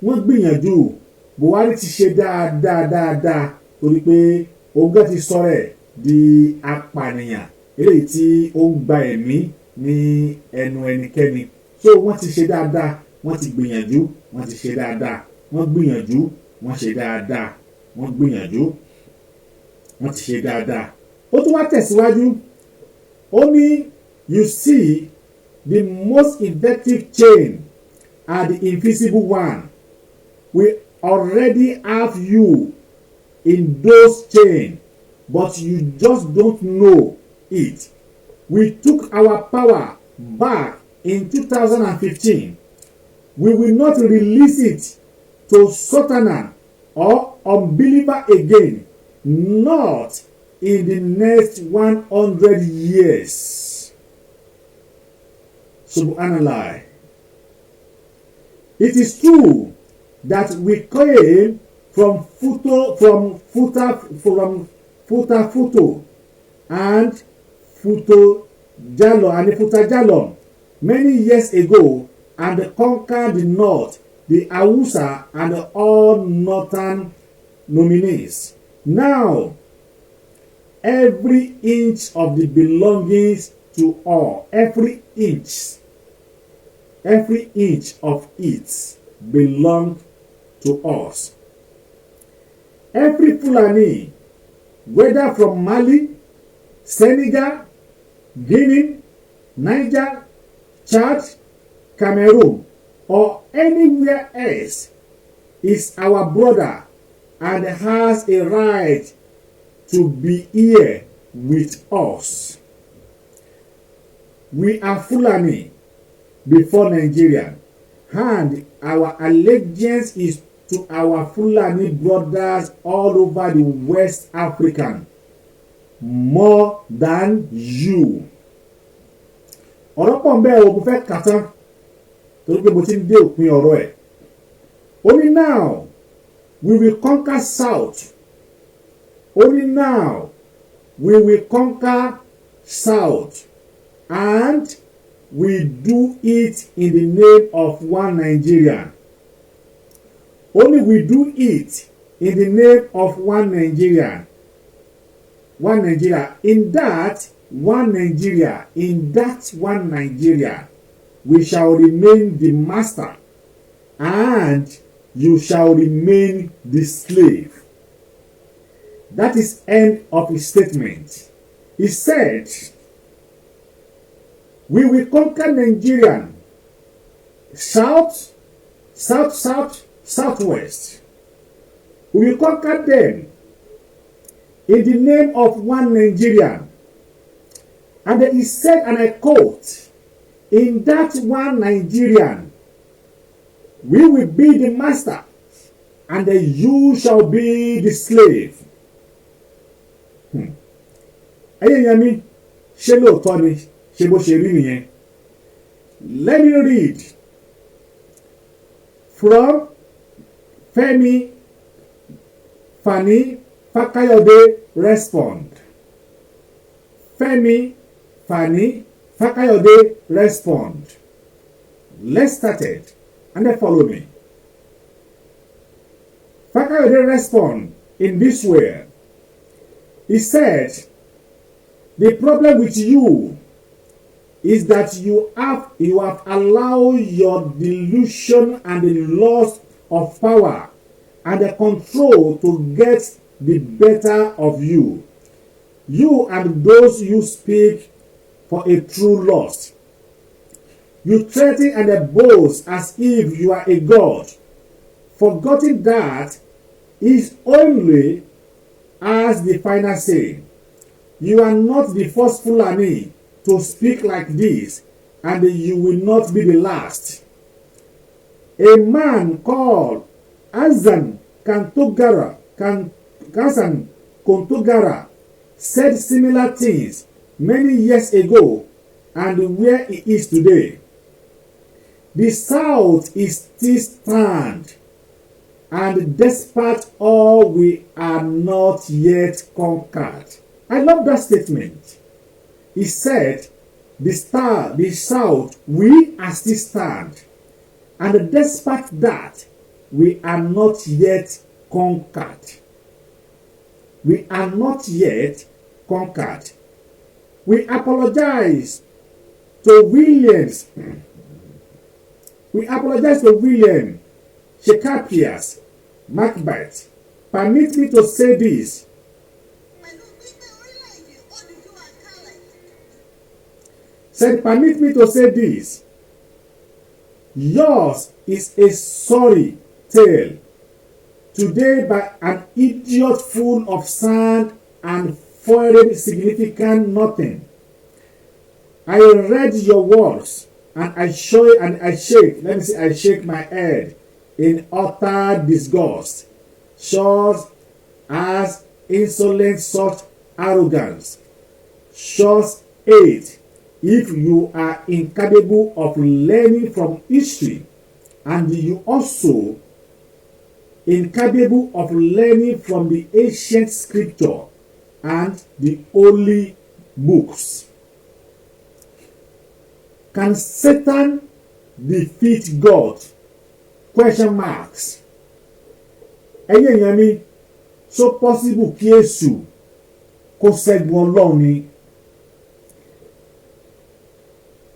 wọ́n gbìyànjú. Buhari ti ṣe dáadáa dáadáa torí pé ogun ti sọ̀rọ̀ ẹ̀ di apànìyàn, eléyìí tí ó ń gba ẹ̀mí ní ẹnu ẹnikẹ́ni. So wọ́n ti ṣe dáadáa, wọ́n ti gbìyànjú, wọ́n ti ṣe dáadáa, wọ́n gbìyànjú, wọ́n ṣe dáadáa, wọ́n gbìyànjú, wọ́n ti ṣe dáadáa. Ó tún wá tẹ̀síwájú. Ó ní, "You see, the most effective chain are the invisible one. We already have you in those chains, but you just don't know it. We took our power back in 2015. We will not release it to Sultan or unbeliever again, not in the next 100 years." Subhanallah. "It is true that we came from Futo, from Futa, from Futa Futo and Futo Jalo and Futa Jalon many years ago and conquered the north, the Hausa and all northern nominees. Now, every inch of the belongings to all, every inch of it belong to us. Every Fulani, whether from Mali, Senegal, Guinea, Niger, Chad, Cameroon, or anywhere else, is our brother and has a right to be here with us. We are Fulani before Nigeria, and our allegiance is to our Fulani brothers all over the West African more than you." Ọ̀rọ̀ pọ̀ ń bẹ́ẹ̀ o, mo fẹ́ kà tán torí pé mo ti ń dé òpin ọ̀rọ̀ ẹ̀. Ó ní, "Now we will conquer south." Ó ní, "Now we will conquer south and we do it in the name of one Nigeria." Ó ní, "We do it in the name of one Nigeria, one Nigeria. In that one Nigeria, in that one Nigeria, we shall remain the master and you shall remain the slave." That is end of his statement. He said, "We will conquer Nigerian south, south, south, southwest. We will conquer them in the name of one Nigerian." And then he said, and I quote, "In that one Nigerian, we will be the master, and then you shall be the slave." Ẹ̀yin èèyàn mi, ṣé lóòótọ́ ni? Ṣé bó ṣe rí nìyẹn? Let me read from Femi Fani Fakayode respond. Femi Fani Fakayode respond. Let's start it and then follow me. Fakayode respond in this way. He said, "The problem with you is that you have allowed your delusion and the loss of power and the control to get the better of you. You and those you speak for a true loss." You threaten and boast as if you are a god, forgetting that is only as the final say. You are not the first Fulani to speak like this, and you will not be the last. A man called Azan Kantogara, Hassan Kontogara said similar things many years ago, and where he is today. The South is still stand, and despite all, we are not yet conquered. I love that statement. He said, the South, we are still stand, and despite that, we are not yet conquered. We are not yet conquered. We apologize to Williams. We apologize to William Shakespeare's Macbeth. Permit me to say this. Said, permit me to say this. Yours is a sorry tale. Today by an idiot full of sand and foreign significant nothing. I read your words and I show and I shake, let me see, I shake my head in utter disgust. Such as insolent such arrogance. Such hate. If you are incapable of learning from history, and you also incapable of learning from the ancient scripture and the holy books. Can Satan defeat God? Question marks. Ẹ̀yin èèyàn mi, so possible kí Èṣù kó ṣẹ́gun Ọlọ́run ni?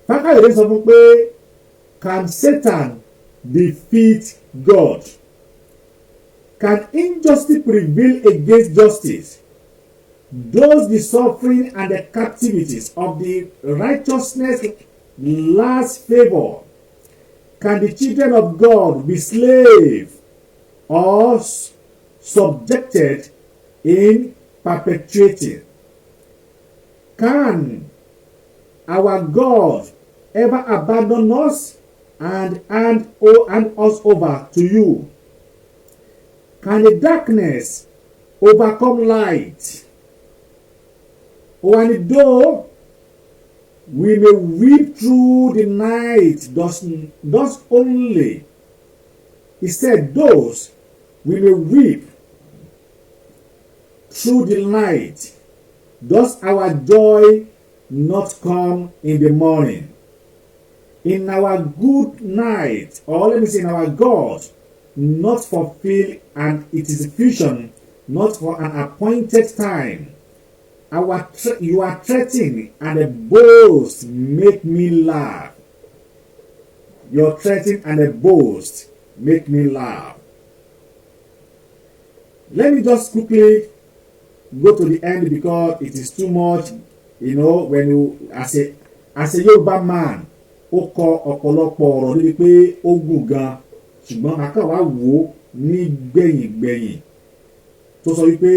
Fákáyọ̀dé sọ fún pé, can Satan defeat God? Can injustice prevail against justice? Those the suffering and the captivities of the righteousness last favor? Can the children of God be slaves or subjected in perpetuity? Can our God ever abandon us and hand us over to you? Can the darkness overcome light? And though we may weep through the night, thus only, he said, those we may weep through the night, does our joy not come in the morning? In our good night, or let me say, in our God, not fulfill and it is fusion, not for an appointed time. You are threatening and a boast make me laugh. Your threatening and a boast make me laugh. Let me just quickly go to the end because it is too much. You know, when you as a Yoruba man, ó kọ ọ̀pọ̀lọpọ̀ ọ̀rọ̀ níbi pé ó gùn gan, ṣùgbọ́n màá kàn wá wò ó ní gbẹ̀yìngbẹ̀yìn tó sọ wípé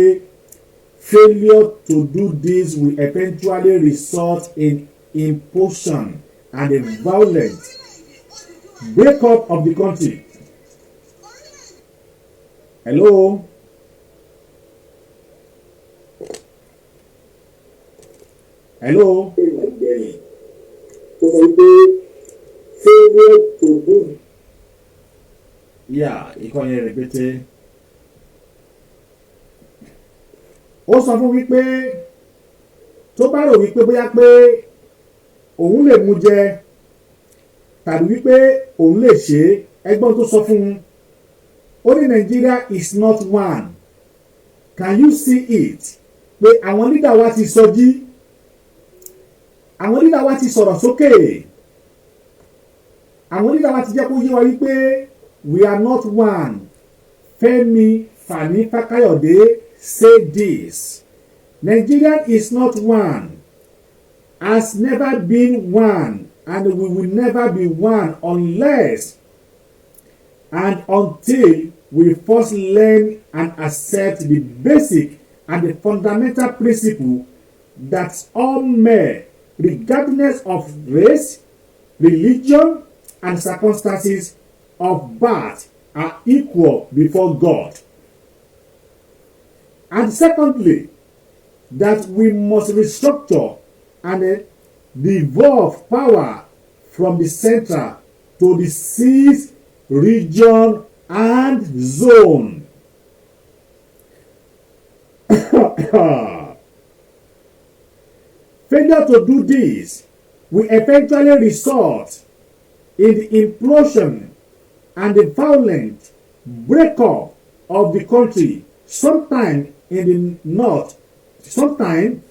failure to do this will eventually result in implosion and a violent breakup of the country. Hello? Hello? Failure to do. Yeah, ìkọ́ yẹn rẹpẹtẹ. Ó sọ fún wípé tó bá rò wípé bóyá pé òun lè mú jẹ tàbí wípé òun lè ṣe ẹgbọ́n tó sọ fún un. Ó ní Nigeria is not one. Can you see it? Pé àwọn leader wa ti sọjí. Àwọn leader wa ti sọ̀rọ̀ sókè. Àwọn leader wa ti jẹ́ kó yé wa wípé we are not one. Fẹ́mi Fani Fákáyọ̀dé say this. Nigeria is not one. Has never been one. And we will never be one unless and until we first learn and accept the basic and the fundamental principle that all men, regardless of race, religion, and circumstances of birth, are equal before God. And secondly, that we must restructure and devolve power from the center to the six region and zone. Failure to do this will eventually result in the implosion and the violent breakup of the country sometime in the north, sometime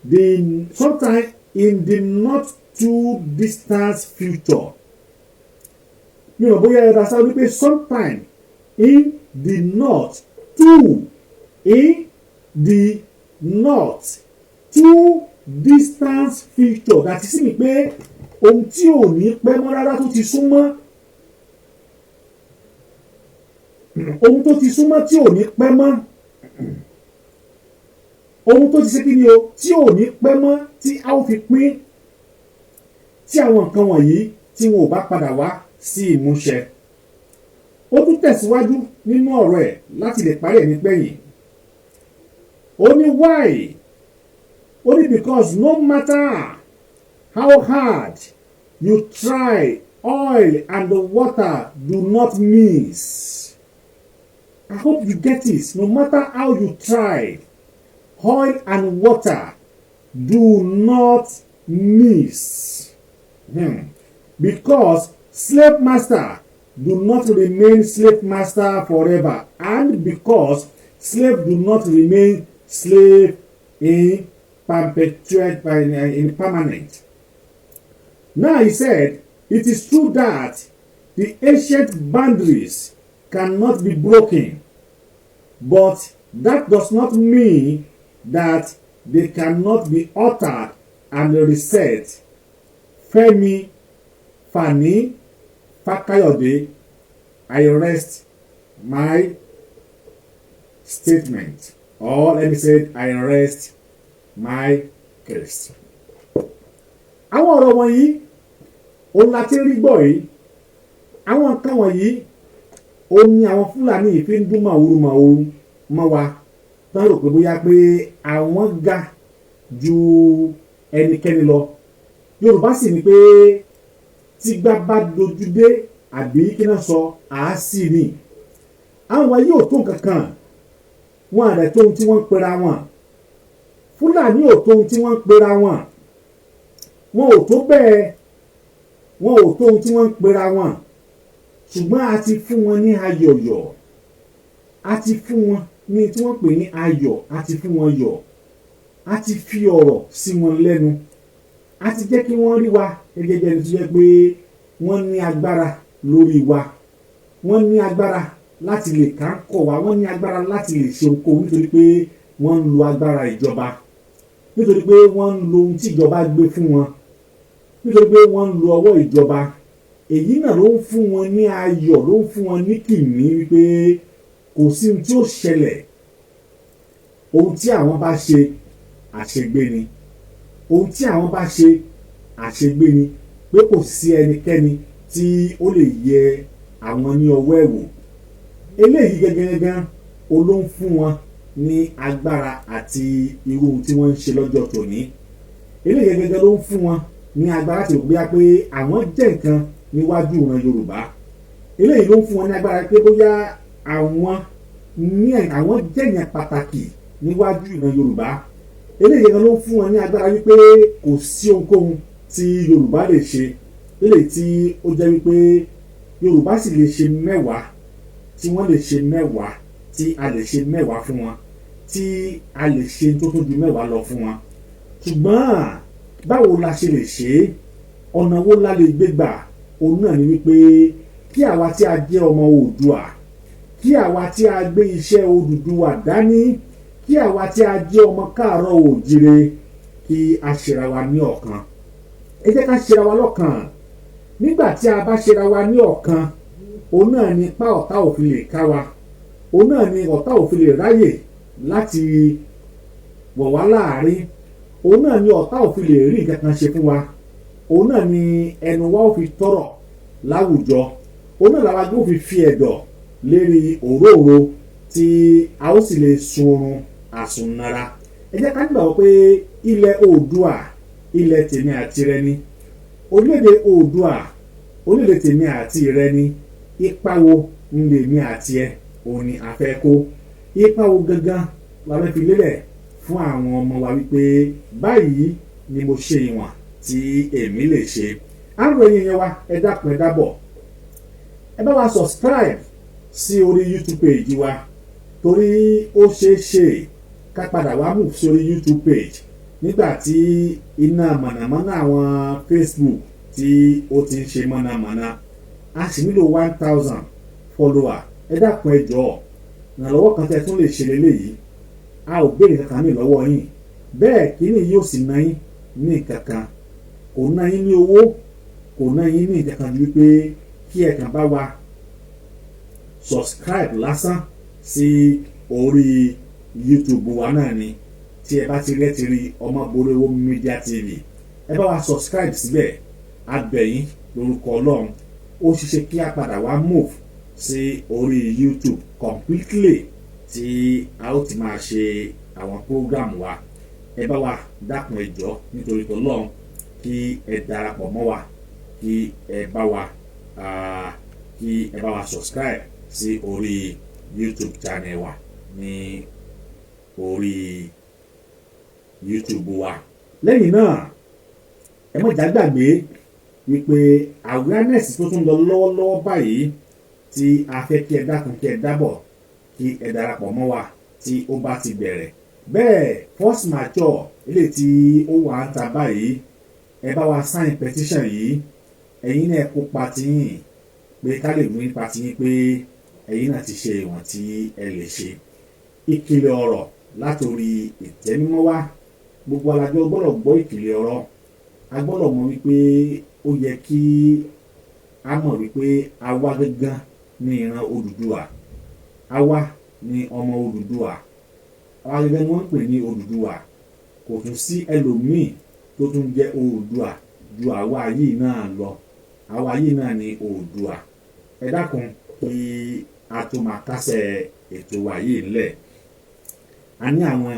in the not too distant future. Mi ò bóyá ẹ ra sáré wípé sometime in the not too in the not too distant future, that is mi pé ohun tí ò ní pẹ́ mọ́ rárá, tó ti súnmọ́, ohun tó ti súnmọ́, tí ò ní pẹ́ mọ́, ohun tó ti ṣe kí ni o, tí ò ní pẹ́ mọ́, tí a ó fi pín, tí àwọn nǹkan wọ̀nyí tí wọn ò bá padà wá sí ìmúṣẹ. Ó tún tẹ̀síwájú nínú ọ̀rọ̀ ẹ̀ láti lè parí ẹ̀ nígbẹ̀yìn. Ó ní why? Ó ní because no matter how hard you try, oil and the water do not mix. I hope you get it. No matter how you try, oil and water do not mix. Because slave master do not remain slave master forever, and because slave do not remain slave in perpetuate, in permanent. Now he said, it is true that the ancient boundaries cannot be broken, but that does not mean that they cannot be altered and reset. Femi Fani Fakayode, I rest my statement. Or let me say, I rest my case. Àwọn ọ̀rọ̀ wọ̀nyí, òun la ti rí gbọ́ yìí. Àwọn nǹkan wọ̀nyí, òun ni àwọn Fúlàní yìí fi ń dún màwúrú màwúrú mọ́ wa. Tán rò pé bóyá pé àwọn ga ju ẹnikẹ́ni lọ. Yorùbá sì ní pé tígbà bá dojú dé àbí kí náà sọ àásì ni. Àwọn wọ̀nyí ò tó nǹkan kan, wọn àrẹ tó ohun tí wọ́n ń pera wọn. Fúlàní ò tó ohun tí wọ́n ń pera wọn. Wọn ò tó bẹ́ẹ̀, wọn ò tó ohun tí wọ́n ń pera wọn. Ṣùgbọ́n a ti fún wọn ní ayọ̀yọ̀, a ti fún wọn ní tí wọ́n pè ní ayọ̀, a ti fún wọn yọ̀, a ti fi ọ̀rọ̀ sí wọn lẹ́nu, a ti jẹ́ kí wọ́n rí wa gẹ́gẹ́ bí ẹni tó jẹ́ pé wọ́n ní agbára lórí wa, wọ́n ní agbára láti lè kánkọ̀ wa, wọ́n ní agbára láti lè ṣe ohunkóhun, nítorí pé wọ́n ń lo agbára ìjọba, nítorí pé wọ́n ń lo ohun tí ìjọba gbé fún wọn, nítorí pé wọ́n ń lo ọwọ́ ìjọba. Èyí náà ló ń fún wọn ní ayọ̀, ló ń fún wọn ní kìmí wípé kò sí ohun tí ó ṣẹlẹ̀. Ohun tí àwọn bá ṣe, àṣegbé ni. Ohun tí àwọn bá ṣe, àṣegbé ni, pé kò sí ẹnikẹ́ni tí ó lè yẹ àwọn ní ọwọ́ ẹ̀ wò. Eléyìí gẹ́gẹ́ o ló ń fún wọn ní agbára àti irú ohun tí wọ́n ń ṣe lọ́jọ́ tòní. Eléyìí gẹ́gẹ́ ló ń fún wọn ní agbára tí ò bóyá pé àwọn jẹ́ nǹkan níwájú ìran Yorùbá. Eléyìí ló ń fún wọn ní agbára pé bóyá àwọn ní àwọn jẹ̀yàn pàtàkì níwájú ìran Yorùbá. Eléyìí gẹ́gẹ́ ló ń fún wọn ní agbára wípé kò sí ohunkóhun tí Yorùbá lè ṣe, eléyìí tí ó jẹ́ wípé Yorùbá sì lè ṣe mẹ́wàá, tí wọ́n lè ṣe mẹ́wàá, tí a lè ṣe mẹ́wàá fún wọn, tí a lè ṣe tó tó ju mẹ́wàá lọ fún wọn. Ṣùgbọ́n báwo la ṣe lè ṣe é? Ọ̀nà wo la lè gbé gbà? Òun náà ni wípé kí àwa tí a jẹ́ ọmọ Oòduà, kí àwa tí a gbé iṣẹ́ Odùduwà dání, kí àwa tí a jẹ́ ọmọ káàárọ̀ oòjíire, kí a ṣera wa ní ọ̀kan. Ẹ jẹ́ ká ṣera wa lọ́kàn. Nígbà tí a bá ṣera wa ní ọ̀kan, òun náà ni ipá ọ̀tá ò fi lè ká wa, òun náà ni ọ̀tá ò fi lè ráyè láti wọ̀ wá láàrin, òun náà ni ọ̀tá ò fi lè rí nǹkan kan ṣe fún wa, òun náà ni ẹnu wa ò fi tọrọ láwùjọ, òun náà làwa gbọ́ fi fi ẹ̀dọ̀ lérí òróòro tí a ó sì lè sun oorun àsùnnara. Ẹ jẹ́ ká nígbàgbọ́ pé ilẹ̀ Oòduà, ilẹ̀ tèmi àti rẹ ni. Orílẹ̀-èdè Oòduà, orílẹ̀-èdè tèmi àti rẹ ni. Ipa wo ń lèmi àti ẹ òun ni a fẹ́ kó? Ipa wo gangan la fẹ́ fi lélẹ̀ fún àwọn ọmọ wa wípé báyìí ni mo ṣe ìwọ̀n tí èmi lè ṣe? À ń ròyìn yẹn wa. Ẹ dákun, ẹ dábọ̀, ẹ bá wa subscribe sí orí YouTube page wa, torí ó ṣeé ṣe ká padà wá move sórí YouTube page nígbà tí iná mọ̀nàmọ́ná àwọn Facebook tí ó ti ń ṣe mọ̀nàmọ́ná. A sì nílò 1,000 follower. Ẹ dákun, ẹ jọ̀ọ́, ìrànlọ́wọ́ kan tẹ́ tún lè ṣe lélẹ́yìí. A ò béèrè kankan ní lọ́wọ́ yín, bẹ́ẹ̀ kíní yóò sì ná yín ní kankan, kò ná yín ní owó, kò ná yín ní nǹkan ju wípé kí ẹ kàn bá wa subscribe lásán sí orí YouTube wa náà ni. Tí ẹ bá ti rí, ẹ ti rí Ọmọbóríowó Media TV, ẹ bá wa subscribe síbẹ̀. A bẹ̀ yín lórúkọ Ọlọ́run. Ó ṣeéṣe kí a padà wá move sí orí YouTube completely tí a ó ti máa ṣe àwọn program wa. Ẹ bá wa dákun, ẹ jọ̀ọ́, nítorí tỌlọ́run, kí ẹ darapọ̀ mọ́ wa, kí ẹ bá wa subscribe sí orí YouTube channel wa ní orí YouTube wa. Lẹ́yìn náà, ẹ má já gbàgbé wípé awareness tó tún lọ lọ́wọ́lọ́wọ́ báyìí tí a fẹ́ kí ẹ dákun, kí ẹ dábọ̀, kí ẹ darapọ̀ mọ́ wa tí ó bá ti bẹ̀rẹ̀. Bẹ́ẹ̀, force majeure eléyìí tí ó wà ń ta báyìí, ẹ bá wa sign petition yìí. Ẹ̀yin náà kópa tiyín pé ká lè mú ipa tiyín pé ẹ̀yin náà ti ṣe ìwọ̀n tí ẹ lè ṣe. Ìkìlọ̀ ọ̀rọ̀ látòrí ìtẹ́mímọ́ wá. Gbogbo alájọ gbọ́dọ̀ gbọ́ ìkìlọ̀ ọ̀rọ̀. A gbọ́dọ̀ mọ̀ wípé ó yẹ kí a mọ̀ wípé àwa gangan ní ìran Odùduwà, àwa ní ọmọ Odùduwà, àwa gangan ni wọ́n ń pè ní Odùduwà. Kò tún sí ẹlòmíì tó tún jẹ́ Oòduà ju àwa yìí náà lọ. Àwa yìí náà ní Oòduà. Ẹ dákun, kí a tó máa kásẹ̀ ètò wa yìí ńlẹ̀, a ní àwọn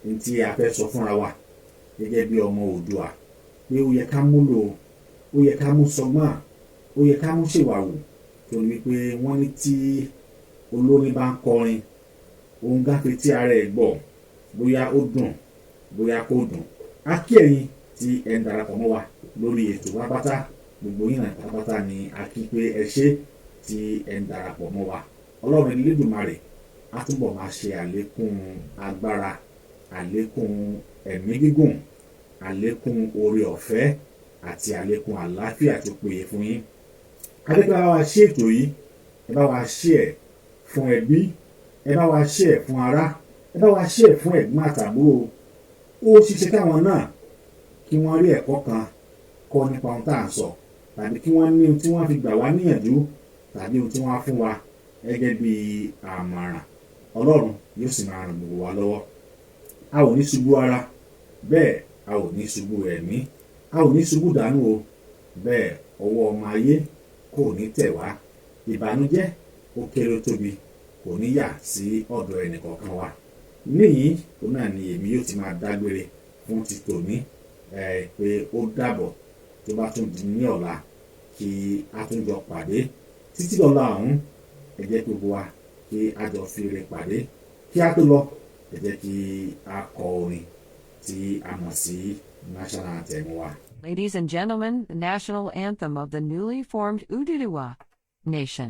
ní tí a fẹ́ sọ fúnra wa gẹ́gẹ́ bí ọmọ Oòduà pé ó yẹ ká múlò, ó yẹ ká mú sọgbọ́n, ó yẹ ká mú ṣèwàwù, torí wípé wọ́n ní tí olórin bá ń kọrin, òun gáfe tí ara ẹ̀ gbọ́, bóyá ó dùn, bóyá kò dùn. A kí ẹ̀yin tí ẹ ń darapọ̀ mọ́ wa lórí ètò pátápátá. Gbogbo yín náà pátápátá ni a kí pé ẹ ṣé tí ẹ ń darapọ̀ mọ́ wa. Ọlọ́run Elédùmarè á túbọ̀ máa ṣe àlékún agbára, àlékún ẹ̀mí gígùn, àlékún oore ọ̀fẹ́ àti àlékún àlàáfíà tó péye fún yín. Adékẹ́, bá wa ṣe ètò yìí, ẹ bá wa ṣe ẹ̀ fún ẹbí, ẹ bá wa ṣe ẹ̀ fún ará, ẹ bá wa ṣe ẹ̀ fún ẹ̀gbọ́n àtàbúrò. Ó ṣiṣẹ́ káwọn náà kí wọ́n rí ẹ̀kọ́ kan kọ́ nípa ohun tá à ń sọ, tàbí kí wọ́n ní ohun tí wọ́n fi gbà wá níyànjú, tàbí ohun tí wọ́n á fún wa gẹ́gẹ́ bí àmọ̀ràn. Ọlọ́run yóò sì máa ràn gbogbo wa lọ́wọ́. A ò ní ṣubú ara, bẹ́ẹ̀ a ò ní ṣubú ẹ̀mí, a ò ní ṣubú dànù o. Bẹ́ẹ̀ ọwọ́ ọmọ ayé kò ní tẹ̀ wá. Ìbànújẹ́, ó kéré, ó tóbi, kò ní yà sí ọ̀dọ̀ ẹnìkọ̀ọ̀kan wa. Níyìn, òun náà ni èmi yóò ti máa dágbére fún ti tòní ẹ pé ó dàbọ̀. Tó bá tún di ní ọ̀la, kí a tún jọ pàdé. Títí dọ̀la ọ̀hún, ẹ jẹ́ kí gbogbo wa kí a jọ fi ire pàdé. Kí a tó lọ, ẹ jẹ́ kí a kọ orin tí a mọ̀ sí national anthem wa. Ladies and gentlemen, the national anthem of the newly formed Oduduwa Nation.